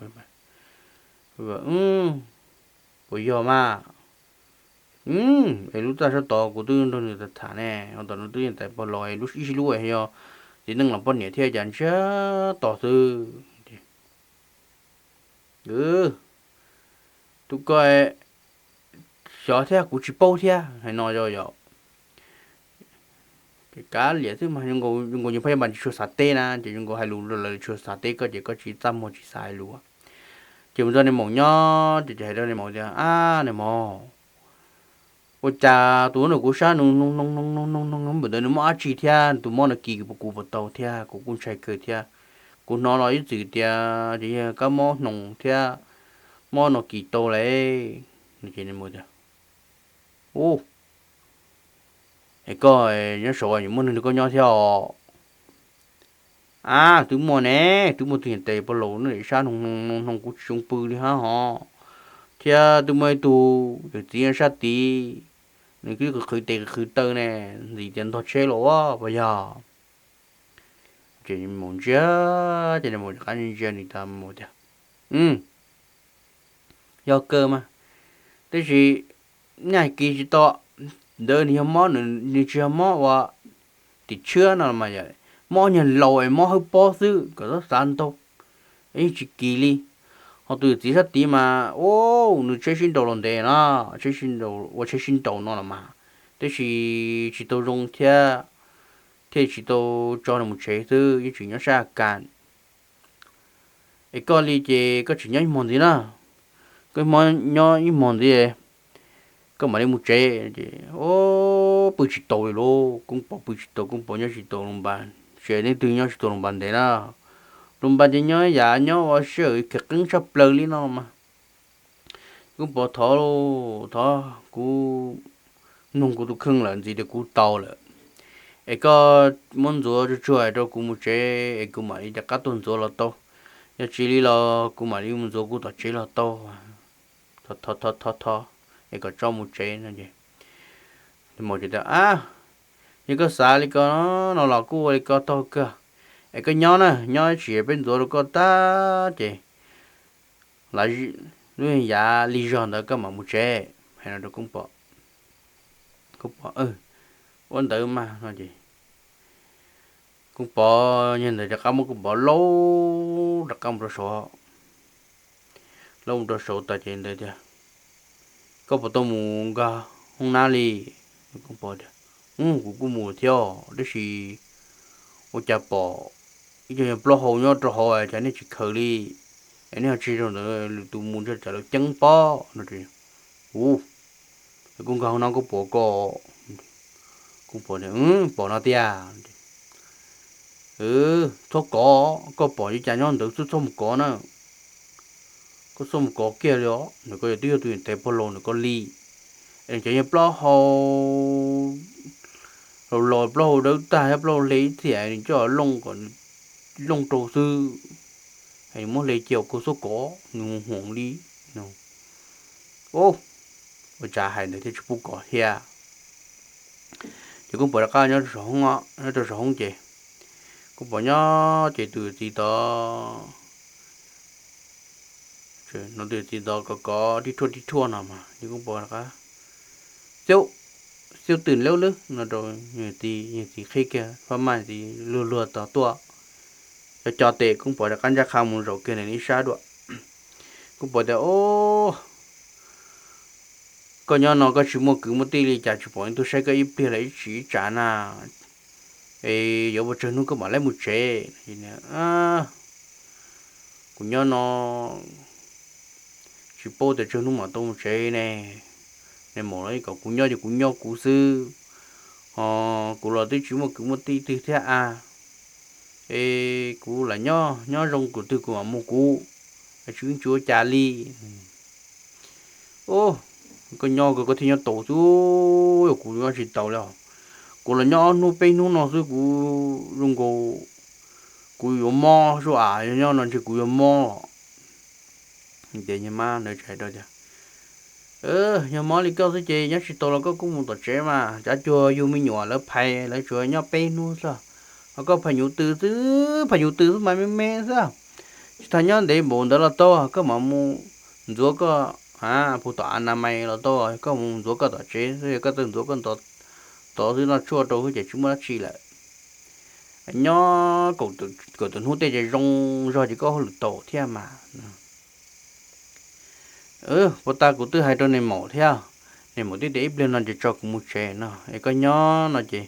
Puas yog mas? Es lub txaj sab tod kuv twb nrog nws tham tham ne, ho tom no twb yeej tais pog los lub ib sib lub yog txiv neej los poj niam thiab cas ntsiag to xwb. Tus koj xyov thiab kuv tsis paub thiab hais no yog yog kav liam xwb mas, zoo nkaus nws phab yaj npas tsis tshua xav teb na, ces zoo nkaus hais lus rau lawv tsis tshua xav teb koj ces koj tsis txaj muag tsis xav hais lus. Ces mus txog niag maum nyob ces hais rau niag maum tias, Ab niag maum, ua cas tus ntawm kuv sab noog noog noog noog noog noog noog ntawm nws mob dab tsi thiab, tus mob no kis kuv puas tau thiab, kuv kuj ntshai kawg thiab. Kuv hnov los ib txwm tias ces yog kab mob hnoos thiab, mob no kis tau lawm. Ces niag maum tias, Ub, es koj nyob saud yuav muaj neeg nrog koj nyob thiab os? Ab twb muaj ne, twb muaj tus niam tais pog laus nws sab noog noog noog kuv tsis zoo pw li hab hos, thiab twb muaj ib tug yawm txiv sab tid, nws twb qhwv tes qhwv taw ne, ntxim tias ntog tsheb los puas yog? Ces maum ntsia, ces niag maum rov qab ntsia ntsia nws tas maum tias, Yog kawg mas, tab sis nyaj kis tsis tau, ntawd nws yog mob, nws tsis yog mob ua tim tshiab no mas, mob nyuag laus es mob hawb pob xwb kom txhob xav ntau, yeej tsis kis li. Ho tus yawm txiv sab tid mas, u, nws tsheb sib nraus los ntev no, ua tsheb sib nraus no los mas, tab sis tsis tau zoo thiab, thiaj tsis tau tso nws mus tsev xwb, yeej tseem nyob sab a kas. Es koj li ces koj tseem nyob ib hmos ntxiv na, koj nyob ib hmos ntxiv koj mam li mus tsev. Ces pw tsis tau li lauj, Koob Pov pw tsis tau, Koob Pov nyob tsis tau Luas Npas, tsis hais leej twg nyob tsis tau Luas Npas ntev na. Luas Npas ces nyob yam nyob ua sij hawm khiav qeeb tshaj plaws li no mas. Koob Pov, thov, thov kuv noog kuv tus kheej lawm, ntxiv tias kuv tau lawm, es koj muab ntxuav tsuag tsuag rau kuv mus tsev es kuv mam li rov qab tuaj ntxuav los tau. Yog tsis li los kuv mam li mus ntxuav kuv tom tsev los tau. Thov, thov, thov, es kom tso mus tsev no ces, Maum tias, Ab, yog koj xav li ko no los kuj ua li ko tau kawg. Es koj nyob na, nyob tsis peb ntxuav rau koj tag ces lub yav li zog ntawd koj mam mus tsev, hais no rau Koob Pov. Koob Pov, Ua ntawd mas no ces Koob Pov, yog ntawd rov qab muab Koob Pov laub rov qab mus rau saud. Laub mus rau saud tas ces ntawd tias, Koj puas tau mus nkag hoob nab li? Koob Pov tias, Kuv kuj mus thiab, tab sis ua cas pom ib co nyuag plaub hau nyob rau hauv es cas nej tsis khaws li, es nej ho tsis rau ntawd lwm tus mus ntshe tsam lawv ceeb pob no. Ua, koj nkag hoob nab koj pom ko? Koob Pov, Pom no tiag. Txhob kov, koj pom li cas nyob ntawd xwb txhob mus kov na. Koj txhob mus kov kiag li os, nws koj yog twb yog tus niam tais pog laus nws koj li. Es nws cov nyuag plaub hau los los plaub hau dawb tag thiab plaub hau hle ib txhia nws coj looj kom nws looj rau xwb, es nws muab hle cia, koj txhob kov, nws hu hoom li no. Ua cas hais ntawd thiaj tsis pub kov thiab. Ces Koob Pov rov qab nyob rau saum hoob ces, Koob Pov nyob ces tus txiv tod, no tus txiv tod kov kov tib rhuaj tib rhuaj no mas ces Koob Pov rov qab, Xiu, Xiu twm lawb lwb no rau yawg txiv, yawg txiv qhib kiag phab maj txiv luag luag tod tuaj. Cov cov tes Koob Pov rov qab ntsaj qha mus zaum kiag ntawm ib sab dua. Koob Pov tias, Koj nyob no koj tsis muaj kwv muaj tij li cas tsis pom ib tug saib koj ib pliag los ib tsis ib tsam na? Es yuav ua tsawg hnub koj mam li mus tsev? Kuv nyob no tsis paub tias tsawg hnub mam tau mus tsev ne. Nws mam li kom kuv nyob ces kuv nyob kuv xwb, ho kuv los twb tsis muaj kwv muaj tij twg thiab a. Es kuv lam nyob nyob zoo kuv twg kuv mam mus kuv, tsis tsis ua cas li. Koj nyob koj thiaj nyob tau xwb, yog kuv nyob tsis tau li os. kuv los nyob ob hnub peb hnub no xwb kuv zoo nkaus kuv yuav mob xwb as, yog nyob no ntshe kuv yuav mob. Ces niag mab ntawd txawm hais rau tias, Yog mob li koj xwb ces nyob tsis tau los koj kuj mus tom tsev mas, cav cuag yug me nyuam lawv phais lawv tsuas nyob peb hnub xwb, ho koj phais nyuv tw xwb, phais nyuv tw xwb mas me me xwb. Tsis tas nyob ntev npaum ntawd los tau, koj mam mus ntxuav koj puag tom a na mais los tau, koj mus ntxuav koj tom tsev xwb, koj txawj ntxuav koj tod xwb, noj tshuaj rau xwb ces tsis muaj dab tsi lawm. Nyob kaum tawm hnub tej ces zoo zog ces koj hauj lwm tau thiab mas. Puag ta kuv twb hais rau niag maum thiab, niag maum twb tias ib pliag no ces tso kuv mus tsev no es koj nyob no ces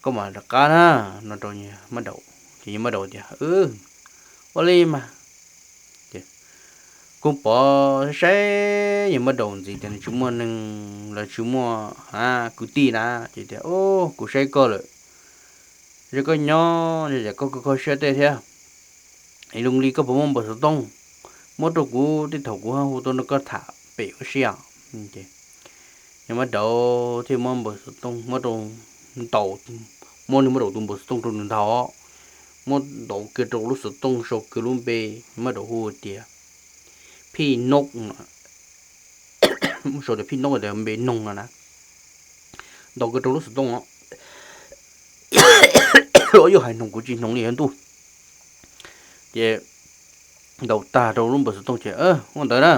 koj mam rov qab na, no rau Mab Daum. Ces Mab Daum tias, Ua li mas. Ces Koob Pov saib saib yawg Mab Daum ntxiv tias nws tsis muaj neeg los tsis muaj kwv tij na, ces tias, Kuv saib koj lawm, saib koj nyob yam koj kho siab tej thiab, es zoo li koj puas muaj npawb xov tooj, muab rau kuv tej thaum kuv hu tuaj nrog koj tham pem ua si os. Yawg Mab Daum thiaj muab npawb xov tooj muab rau, ntaus, muab niag Mab Daum tus npawb xov tooj rau nws ntaus, muab ntaus kiag rau lub xov tooj sau kiag lub npe, Mab Daum hu tias Phij Noob, sau tias Phij Noob tias npe noog no na, ntaus kiag rau lub xov tooj no. Yuav hais hnoos kuv tsis hnoos li ntuj. Ces ntaus tag rau lub npawb xov tooj ces, Ua ntawd na,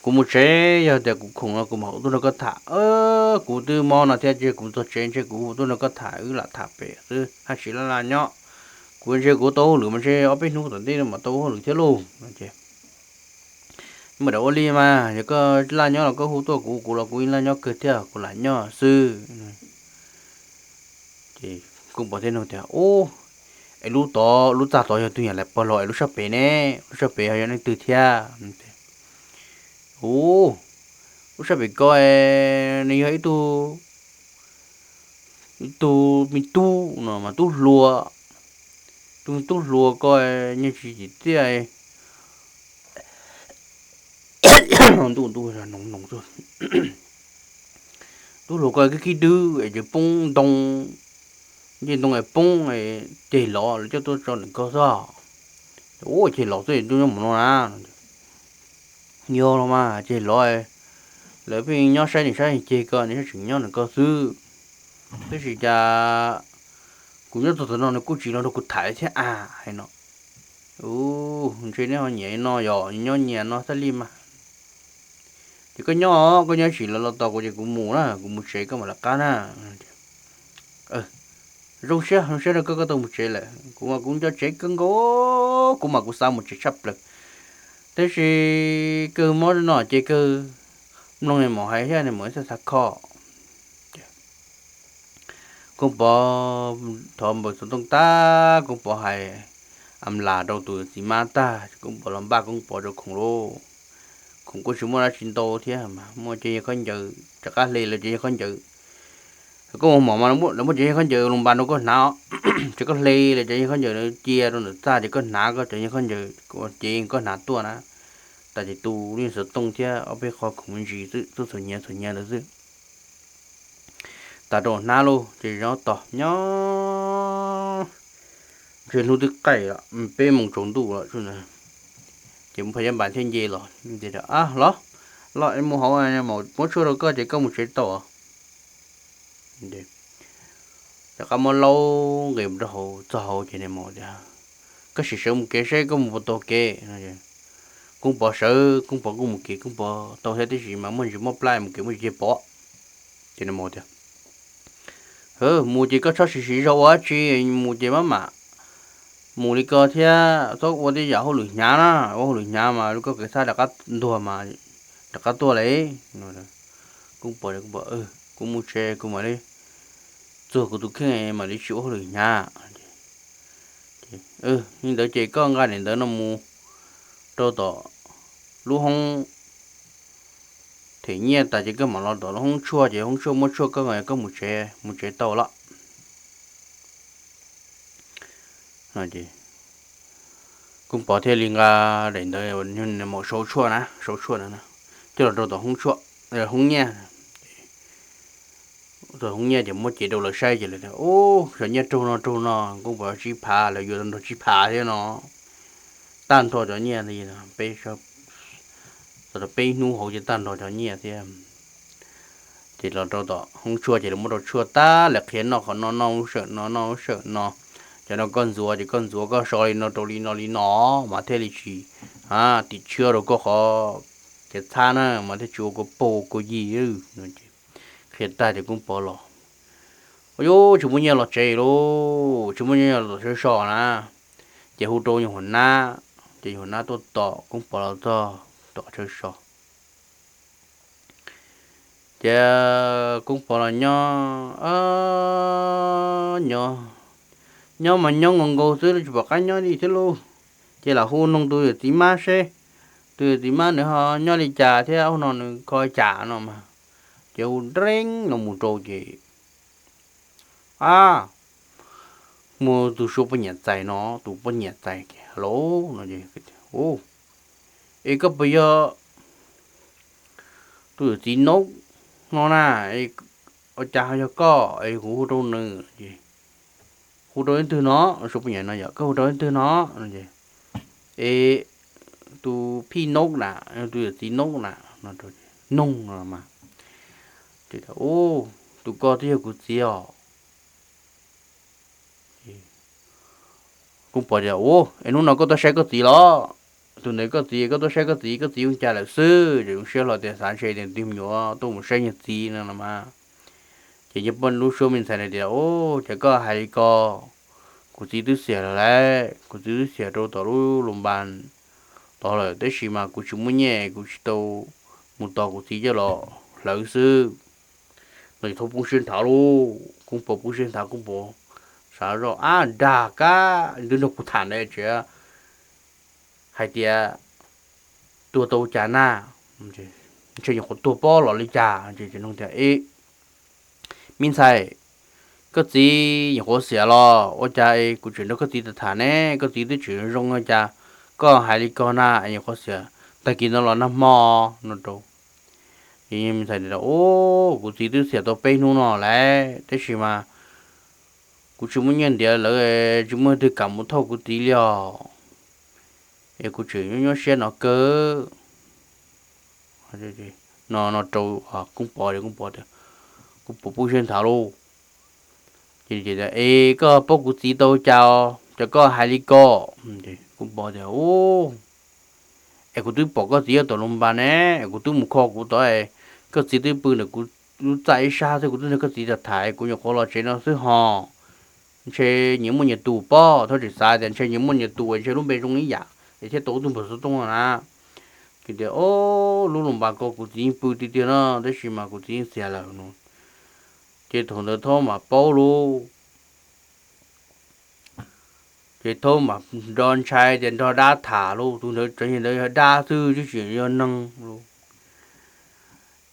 kuv mus tsev, yog tias kuv khoom no kuv mam hu tuaj nrog koj tham. Kuv twb mob no thiab ces kuv txog tsev ntshe kuv hu tuaj nrog koj tham, wb lam tham pem xwb, haj tsis laj laj nyob. Kuv ntshe kuv tau hauj lwm mas ntshe ob peb hnub tom ntej no mam tau hauj lwm thiab lauj. Mab Daum, Ua li mas yog koj laj nyob los koj hu tuaj kuv, kuv los kuv yeej laj nyob kawg thiab, kuv lam nyob xwb. Ces Koob Pov thiaj nug tias, Ub, es lub tod lub txaj tod yog tus yam lawv pog los es lub sab pem ne, lub sab pem ho yog leej twg thiab? Ub, lub sab pem ko nws yog ib tug, ib tug me tub no mas tub hluas, tus me tub hluas ko nyiaj tsis tsim txiaj, ntuj ntuj, tub hluas ko khib khib dwb es tseem poob ntoo, ncej ntoo es poob, ceg lov lawv coj tuaj tso ntawm ko xwb. Ua ceg lov xwb ntuj nyob mus no na. Yog los mas ceg lov, lawv pheej nyob saib nws sab ceg ko, nws sab tseem nyob ntawm ko xwb. Tab sis cas kuv nyob txog tam no nws kuj tsis los nrog kuv tham thiab a, hais no. Ub, ntshe neb ho nyiam no yog nyob nyias no thiaj li mas. Ces koj nyob, koj nyob tsis los los tos kuv ces kuv mus na, kuv mus tsev koj mam lawv qab na. Zoo siab, zoo siab rau koj, koj tau mus tsev lawm, kuv mas kuv nco tsev kawg nkaus, kuv mas kuv xav mus tsev tshaj plaws. Tab sis kawg mob no ces kawg mloog nws mus hais thiab nws mus xav xav kho. Koob Pov thov npawb xov tooj tag, Koob Pov hais am las rau tus txiv mab tag, Koob Pov los npaj Koob Pov rau khoom lauj. Khoom kuj tsis muaj dab tsi ntau thiab mas, muaj cov yawg khaub ncaws rov qab hle los cov yawg khaub ncaws. Koj mus mom mas lawv muab cov yawg khaub ncaws los npas rau koj hnav, ces koj hle los cov yawg khaub ncaws cia rau ntawm txaj ces koj hnav koj cov yawg khaub ncaws, ces koj hnav tuaj na. Tas ces tu lub xov tooj thiab ob peb qho khoom me ntsis xwb, txhua nyiav txhua nyiav ntawd xwb. Tas rau hnab lauj, ces zov tos nyob, ntshe hnub twb qaij lawm, peb moos tsaus ntuj lawm. Ces Phaj Yab Npas thiaj nce los, Los, los, mus hauv, muab tshuaj rau koj ces koj mus tsev tau. Rov qab muab laub nqis rau hauv, txog hauv ces nws mus tias, Koj sim sawv mus kev saib koj mus puas tau kev. Koob Pov sawv, Koob Pov kuj mus kev, Koob Pov tau thiab tiam sis mas muaj ntsis mob plab mus kev muaj ntsis ceg pom. Ces nws mus tias, Mus ces koj txhob siv siv zog ua dab tsi, mus ces maj mam mus li ko thiab txhob ua tej yam hauj lwm hnyav na, ua hauj lwm hnyav mas lub koj kev xab rov qab ntuag mas rov qab tuaj li. Koob Pov, Kuv mus tsev kuv mam li txuag kuv tus kheej mam li tsis ua hauj lwm hnyav. Li ntawd ces koj nqa daim ntawv no mus rau tom lub hoob them nyiaj tas ces koj mam los tom lub hoob tshuaj ces hoob tshuaj muab tshuaj koj, koj mus tsev, mus tsev tau lawm. Koob Pov thiaj li nqa daim ntawv uas nws mus sau tshuaj na, sau tshuaj na, coj los rau tom hoob tshuaj, hoob nyiaj. Txog hoob nyiaj ces muab cev rau lawv saib ces lawv tias, Ub, cov nyiaj raug no raug no, Koob Pov tsib phav, lawv yuav tau nrog tsib phav thiab no. Tag nrho cov nyiaj ntawd, txog rau peb hnub hauv ces tag nrho cov nyiaj thiab. Ces los rau tom hoob tshuaj ces lawv muab rau tshuaj tag, lawv qhia noj qhov no, noj lub sij hawm no, noj lub sij hawm no. Cov no koj ntxuav ces koj ntxuav koj so li no rau li no li no mas thiaj li tsis tim tshiab rau koj qhov cev txhab na, mas thiaj tsis ua kua paug kua yig. Qhia tag ces Koob Pov los, ua yuv tsis muaj nyiaj los tsev lauj, tsis muaj nyiaj los tsev so na. Ces hu rau nyuag huas nab, ces nyuag huas nab tuaj tom Koob Pov los txog tom qhov chaw so. Ces Koob Pov los nyob, nyob, nyob mas nyob nkaus nkaus xwb, tsis pom qab nyob li thiab lauj. Ces lam hu noog tus yawm txiv mab seb, tus yawm txiv mab nws ho nyob li cas thiab ub no nws kho cas no mas. Ces hu nreeb no mus rau ces, a, muaj tus suav poj niam txais no, tus poj niam txais ces, Hello, no, es koj puas yog tus yawm txiv Noob no na? Ua cas ho yog koj es kuv hu rau nws? Hu rau leej twg no? Suav poj niam no yog, Koj hu rau leej twg no? Es tus phij Noob na, tus yawm txiv Noob na, no, Noob no mas. Ub, tus ko twb yog kuv txiv os. Koob Pov tias, Ub, es hnub no koj tuaj saib koj txiv los? Tus ntawd koj txiv, koj tuaj saib koj txiv, koj txiv zoo cas lawm xwb? Ces zoo siab hlo tias xav ntshe tias tus me nyuam tuaj mus saib niag txiv no los mas. Ces nws poj lub suab me ntxhais na tias, Ub, ces koj hais li ko, kuv txiv twb xiam lawm lauj, kuv txiv twb xiam rau tom lub Lus Npas tod lawm, tab sis mas kuv tsis muaj nyiaj, kuv tsis tau mus tos kuv txiv coj los hlawv xwb. No ces thaub poob siab nthav lauj, Koob Pov poob siab nthav, Koob Pov xav zoj, Ab, dag kab twb nrog kuv tham ntawd tsis hais tias tuag tau cas na, ntshe nyuam qhuav tuag pob los li cas. Ces tias, E, me ntxhais, koj txiv nyuam qhuav xiam los ua cas es kuv tseem nrog koj txiv tham tham ne? Koj txiv twb tseem zoo ua cas koj hais li ko na, es nyuam qhuav xiam tag kis no los nag hmo, no rau. Ces me ntxhais tias, Ub, kuv txiv twb xiam tau peb hnub no lawm, tab sis mas kuv tsis muaj nyiaj ntiav lawv, tsis muaj leej twg kam mus thauj kuv txiv li os. Es kuv tseem nyuaj nyuaj siab no kawg. No, no rau Koob Pov, Koob Pov tias, Koob Pov poob siab nthav lauj. Ces, Es koj paub kuv txiv tau cas os, ces koj hais li ko? Koob Pov tias, Ub, es kuv twb pom koj txiv nyob tom Lus Npas ne, es kuv twb mus kho kuv tod, koj txiv twb pw ntawm kuv lub txaj ib sab xwb, kuv twb nrog koj txiv tham tham, kuv nyuam qhuav los tsev no xwb ho. Ntshe nyias muaj nyias tus pob, thaub tseem xav tias ntshe nyias muaj nyias tus, ntshe lub npe zoo ib yam es thiaj tau tus npawg xov tooj no na. Ces tias, Ob, lub Lus Npas ko kuv txiv yeej pw tiag tiag no, tab sis mas kuv txiv yeej xiam lawm no. Ces thaum ntawd thaub mam paub lauj. Ces thaub mam nrog ntshai tias nrog dab tham lauj, tus ntawd tsev ntawd yog dab xwb tsis tseem yog neeg lauj.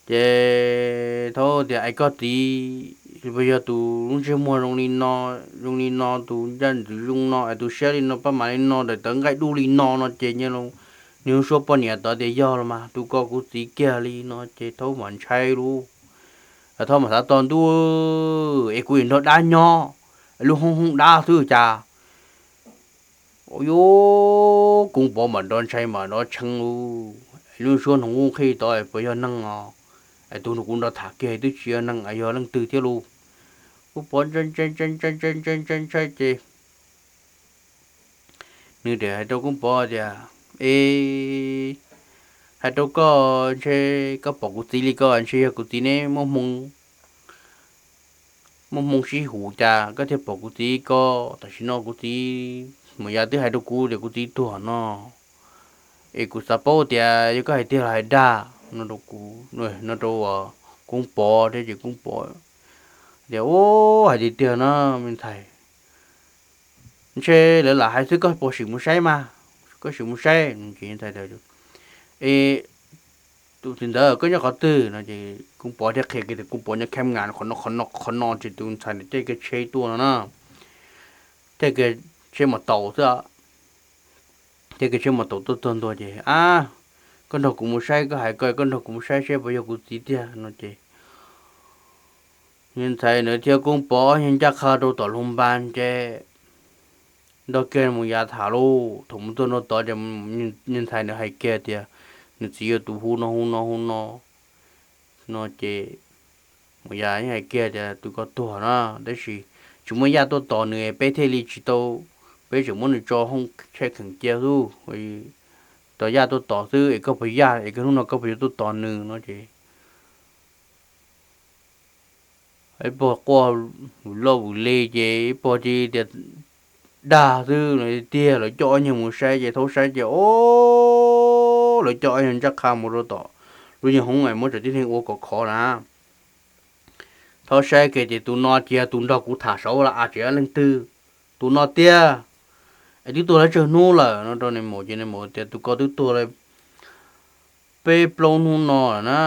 Ces thaub tias, Es koj txiv puas yog tus lub ntsej muag zoo li no, zoo li no, tus ncaj ntxwv zoo no, es tus siab li no, paj mas li no, daim tawv nqaij dub li no no? Ces nws suab poj niam tod tias yog los mas, tus ko kuv txiv kiag li no. Ces thaub mam ntshai lauj. Thaub mam xav tau ntuj, es kuv yuav nrog dab nyob, es lub hoob hoob dab xwb cas. Ua yuav Koob Pov mam nrov ntshai mam nrov tshee lauj, es lub suab hnoos nqhuj nqhij tod puas yog neeg os? Es tus nrog kuv nrog tham kiag twb tsis yog neeg, es yog leej twg thiab lauj? Koob Pov ntshai ntshai ntshai ntshai ntshai ntshai ntshai ces nws thiaj hais rau Koob Pov tias, E, hais rau koj, ntshe koj pom kuv txiv li ko ntshe yog kuv txiv neb muaj hmoo sib hum cas koj thiaj pom kuv txiv ko. Tam sim no kuv txiv mas yog twb hais rau kuv tias kuv txiv tuag no, es kuv xav paub tias yog koj hais tiag los hais dag, no rau kuv, no rau Koob Pov thiab. Ces Koob Pov tias, Ub, hais tiag tiag no me ntxhais, ntshe lawv lam hais xwb, koj puas sim mus saib mas, koj sim mus saib. Es tus txiv ntawd koj nyob qhov twg no? Ces Koob Pov thiaj qhia kiag tias Koob Pov nyob Kham Ngas qhov no qhov no qhov no. Ces tus ntxhais ntawd caij kiag tsheb tuaj no na, caij kiag tsheb mas taus xwb, caij kiag tsheb mas taus tuaj txog ntua ces, A, koj nrog kuv mus saib, koj hais ko koj nrog kuv mus saib seb puas yog kuv txiv tiag no. Ces Niag ntxhais ntawd thiab Koob Pov ob nyuag ncaj qha rau tom lub npas ces nrog kiag Maum Yas tham lauj. Thaum mus txog nram tod ces niag ntxhais ntawd hais kiag tias nws txiv yog tus hu no hu no hu no no ces Maum Yas yeej hais kiag tias tus ko tuag na, tab sis tsis muaj yaj tuaj tos nws peb thiaj li tsis tau, peb tseem muab nws tso hoob tsheb kheem cia xwb, tos yaj tuaj tos xwb es koj puas yaj es koj hnub no koj puas yuav tuaj tos nws no ces ib pog quaj vwm loj vwm li ces ib pog cia li tias dag xwb no tiag. Lawv coj ob nyuag mus saib ces thaub saib ces o, lawv coj ob nyuag ncaj qha mus rau tom lub nyuag hoob es muab tsev tib neeg ua kom khov na. Thaub saib kiag ces tus no ces yog tus nrog kuv tham saud los as tseem yog leej twg, tus no tiag. Es twb tuag lawm tsawg hnub lawm no rau nais maum ces nais maum tias tus ko twb tuag lawm peb plaub hnub no lawm na,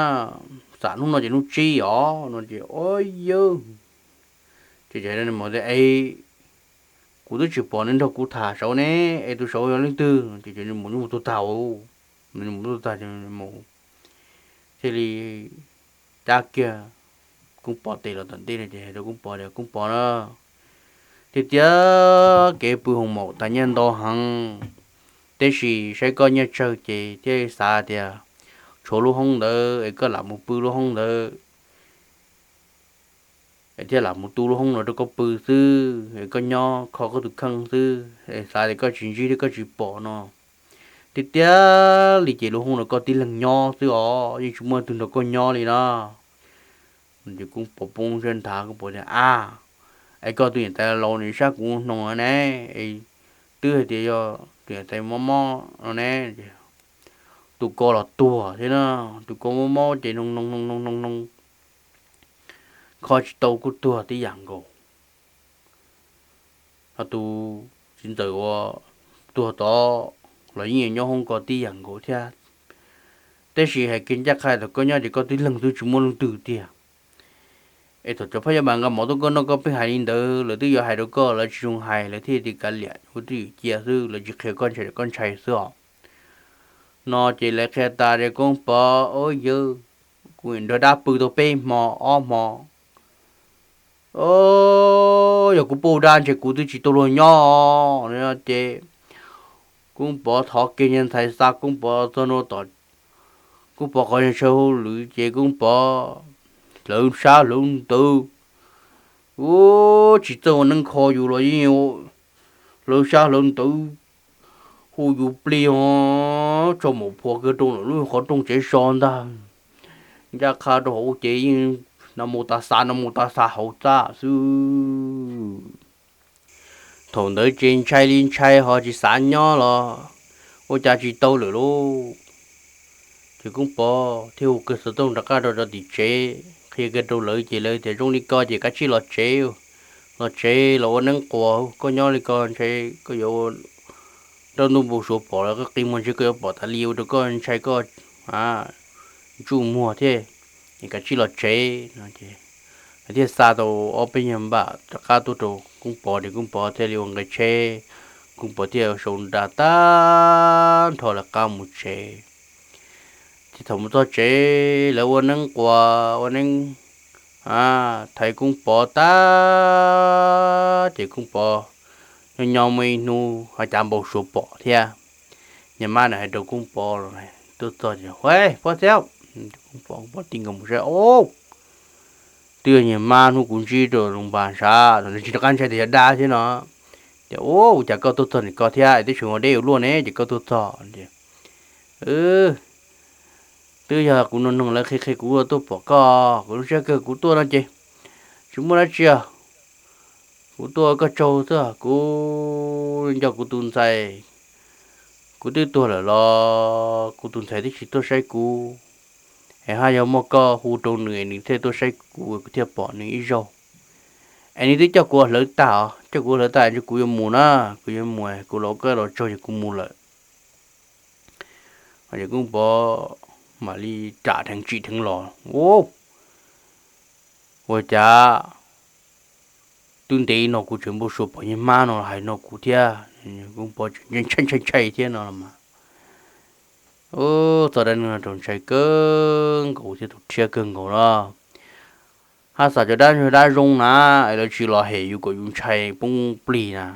xam hnub no ces hnub tsib os no ces o yawg, ces nais maum tias es kuv twb tsis pom nws nrog kuv tham saud ne, es tus saud yog leej twg? Ces nais maum mus tuag tag, mus tuag tag ces nais maum thiaj li cab kiag Koob Pov tes los tom ntej no ces hais rau Koob Pov tias Koob Pov na, tiag tiag kev pw hoo maum tas nyiaj ntau heev, tab sis saib koj nyiaj tsawg ces thiaj xav tias tshuav lub hoob ntawd es koj lam mus pw lub hoob ntawd es thiaj lam mus tu lub hoob no rau koj pw xwb es koj nyob kho koj tus kheej xwb es xav tias koj tsis ntsib thiab koj tsis pom no. Tiag tiag li ces lub hoob no koj tib leeg nyob xwb os, yeej tsis muaj leej twg nrog koj nyob li na. Ces Koob Pov poob siab nthav, Koob Pov tias a, es koj tus niam tais laus nws sab kuv hnoos ne, es twb hais tias yog tus niam tais mob mob no ne, tus ko los tuag thiab na, tus ko mob mob ces hnoos hnoos hnoos hnoos hnoos, kho tsis tau kuj tuag tib yam nkaus. Ho tus txiv ntxawm uas tuag tod los yeej nyob hoob ko tib yam nkaus thiab. Tab sis hais kiag ncaj qha thaum koj nyob ces koj tib leeg twb tsis muaj leej twg tiag. Es thaum cov phab yaj mas nqa mov tuaj koj noj koj pheej hais li ntawd, lawv twb yuav hais rau koj, lawv tsis zoo hais, lawv thiaj tias kav liam, ua twj ywm cia xwb, lawv tsis qhia koj ntshai, koj ntshai xwb os. No ces lawv qhia tas tias Koob Pov, o yawg, kuv nrog dab pw tau peb hmo ob hmo, o, yog kuv pub dab ntshe kuv twb tsis tau luag nyob no ces Koob Pov thov kiag niag ntxhais xa Koob Pov txog ntua tom, Koob Pov qhov chaw hauj lwm ces Koob Pov hlawv sab hlawv ntawv, u, tsis txawj ua neeb kho yus los yeej hlawv sab hlawv ntawv hu yus plig os, tso maum phua kiag rau lub qhov rooj tsev so ntag. Ncaj qha rau hauv ces yeej no mus tas xav no mus tas xav hauv txaj xwb. Thaum ntawd ces ntshai li ntshai ho tsis xav nyob los ua cas tsis tau lawm lauj. Ces Koob Pov thiaj hu kiag xov tooj rov qab rau rau tim tsev qhia kiag rau lawv ces lawv tias zoo li ko ces kav tsij los tsev, los tsev los ua neeb quas, koj nyob li ko ntshe koj yuav nrauj ntuj npau suav pom los koj qi muag ntshe koj yuav pom tas li ua rau koj ntshai koj ntsuj muag thiab, es kav tsij los tsev no ces lawv thiaj xa tau ob peb nyuag npam rov qab tuaj rau Koob Pov ces Koob Pov thiaj li ua nqe tsheb, Koob Pov thiaj sau nra tag nrho lawv qab mus tsev. Ces thaum mus txog tsev lawv ua neeb quas ua neeb thaiv Koob Pov tag ces Koob Pov nyob nyob muaj ib hnub ho cav npau suav pom thiab. Niag mab na hais rau Koob Pov los tuaj txog ces, Huab Xab, Koob Pov, Koob Pov ti nkaus mus saib, Twb yog niag mab hnub kuv ntsib rau loo npas ntshav, tsis rov qab ntshai tias yog dab thiab no. Ces, Ua cas koj tuaj txog ntawm ko thiab, twb tseem ua deb ua luaj ne ces koj tuaj txog? Twb yog kuv noog noog lawv qhia qhia kuv tuaj pom koj, kuv lub siab kawg kuv tuaj no ces tsis muaj dab tsi. Kuv tuaj koj tsaug xwb, kuv nco kuv tus ntxhais, kuv twb tuag lawm los kuv tus ntxhais twb tsis tuaj saib kuv, es haj yog muaj koj hu rau nws nws thiaj tuaj saib kuv, kuv thiaj pom nws ib zaug. Es nws twb coj kuv hlawv tag os, coj kuv hlawv tag es kuv yuav mus na, kuv yuav mus, kuv los koj los tsaug ces kuv mus lawm. Ces Koob Pov mam li ram dheev tsim dheev los, Ua cas twb ntev no kuv tseem npau suav pom niag mab no hais no kuv thiab. Koob Pov tseem ntshai ntshai ntshai thiab no los mas, txog dab neeg no rau ntshai kawg nkaus thiab tu rhiab kawg nkaus no. Xav cov dab, dab zoo na, es lawv tsis los hem yus kom yus ntshai poob plig na,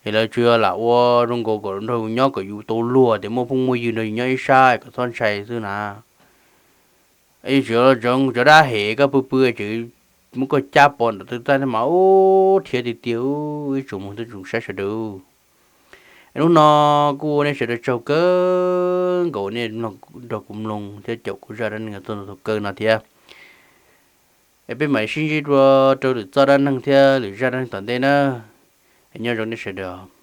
es lawv tsuas lam ua zoo nkaus kom nrog yus nyob kom yus tau luag tias muaj phooj muaj ywg nrog yus nyob ib sab kom txhob ntshai xwb na. Yus tsis, cov dab hem koj pw pw ces muab koj cab pov nram twb tag mas ub thiab tiag tiag, ib tsoom mloog tub tsoom saib sawv daws. Hnub no kuj ua nej sawv daws tsaug kawg nkaus nej nrog kuv mloog thiab caum kuv zaj dab neeg txog thaum kawg no thiab. Es peb mam sib ntsib dua rau lwm txoj dab neeg thiab lwm zaj dab neeg tom ntej na. Nyob zoo nej sawv daws.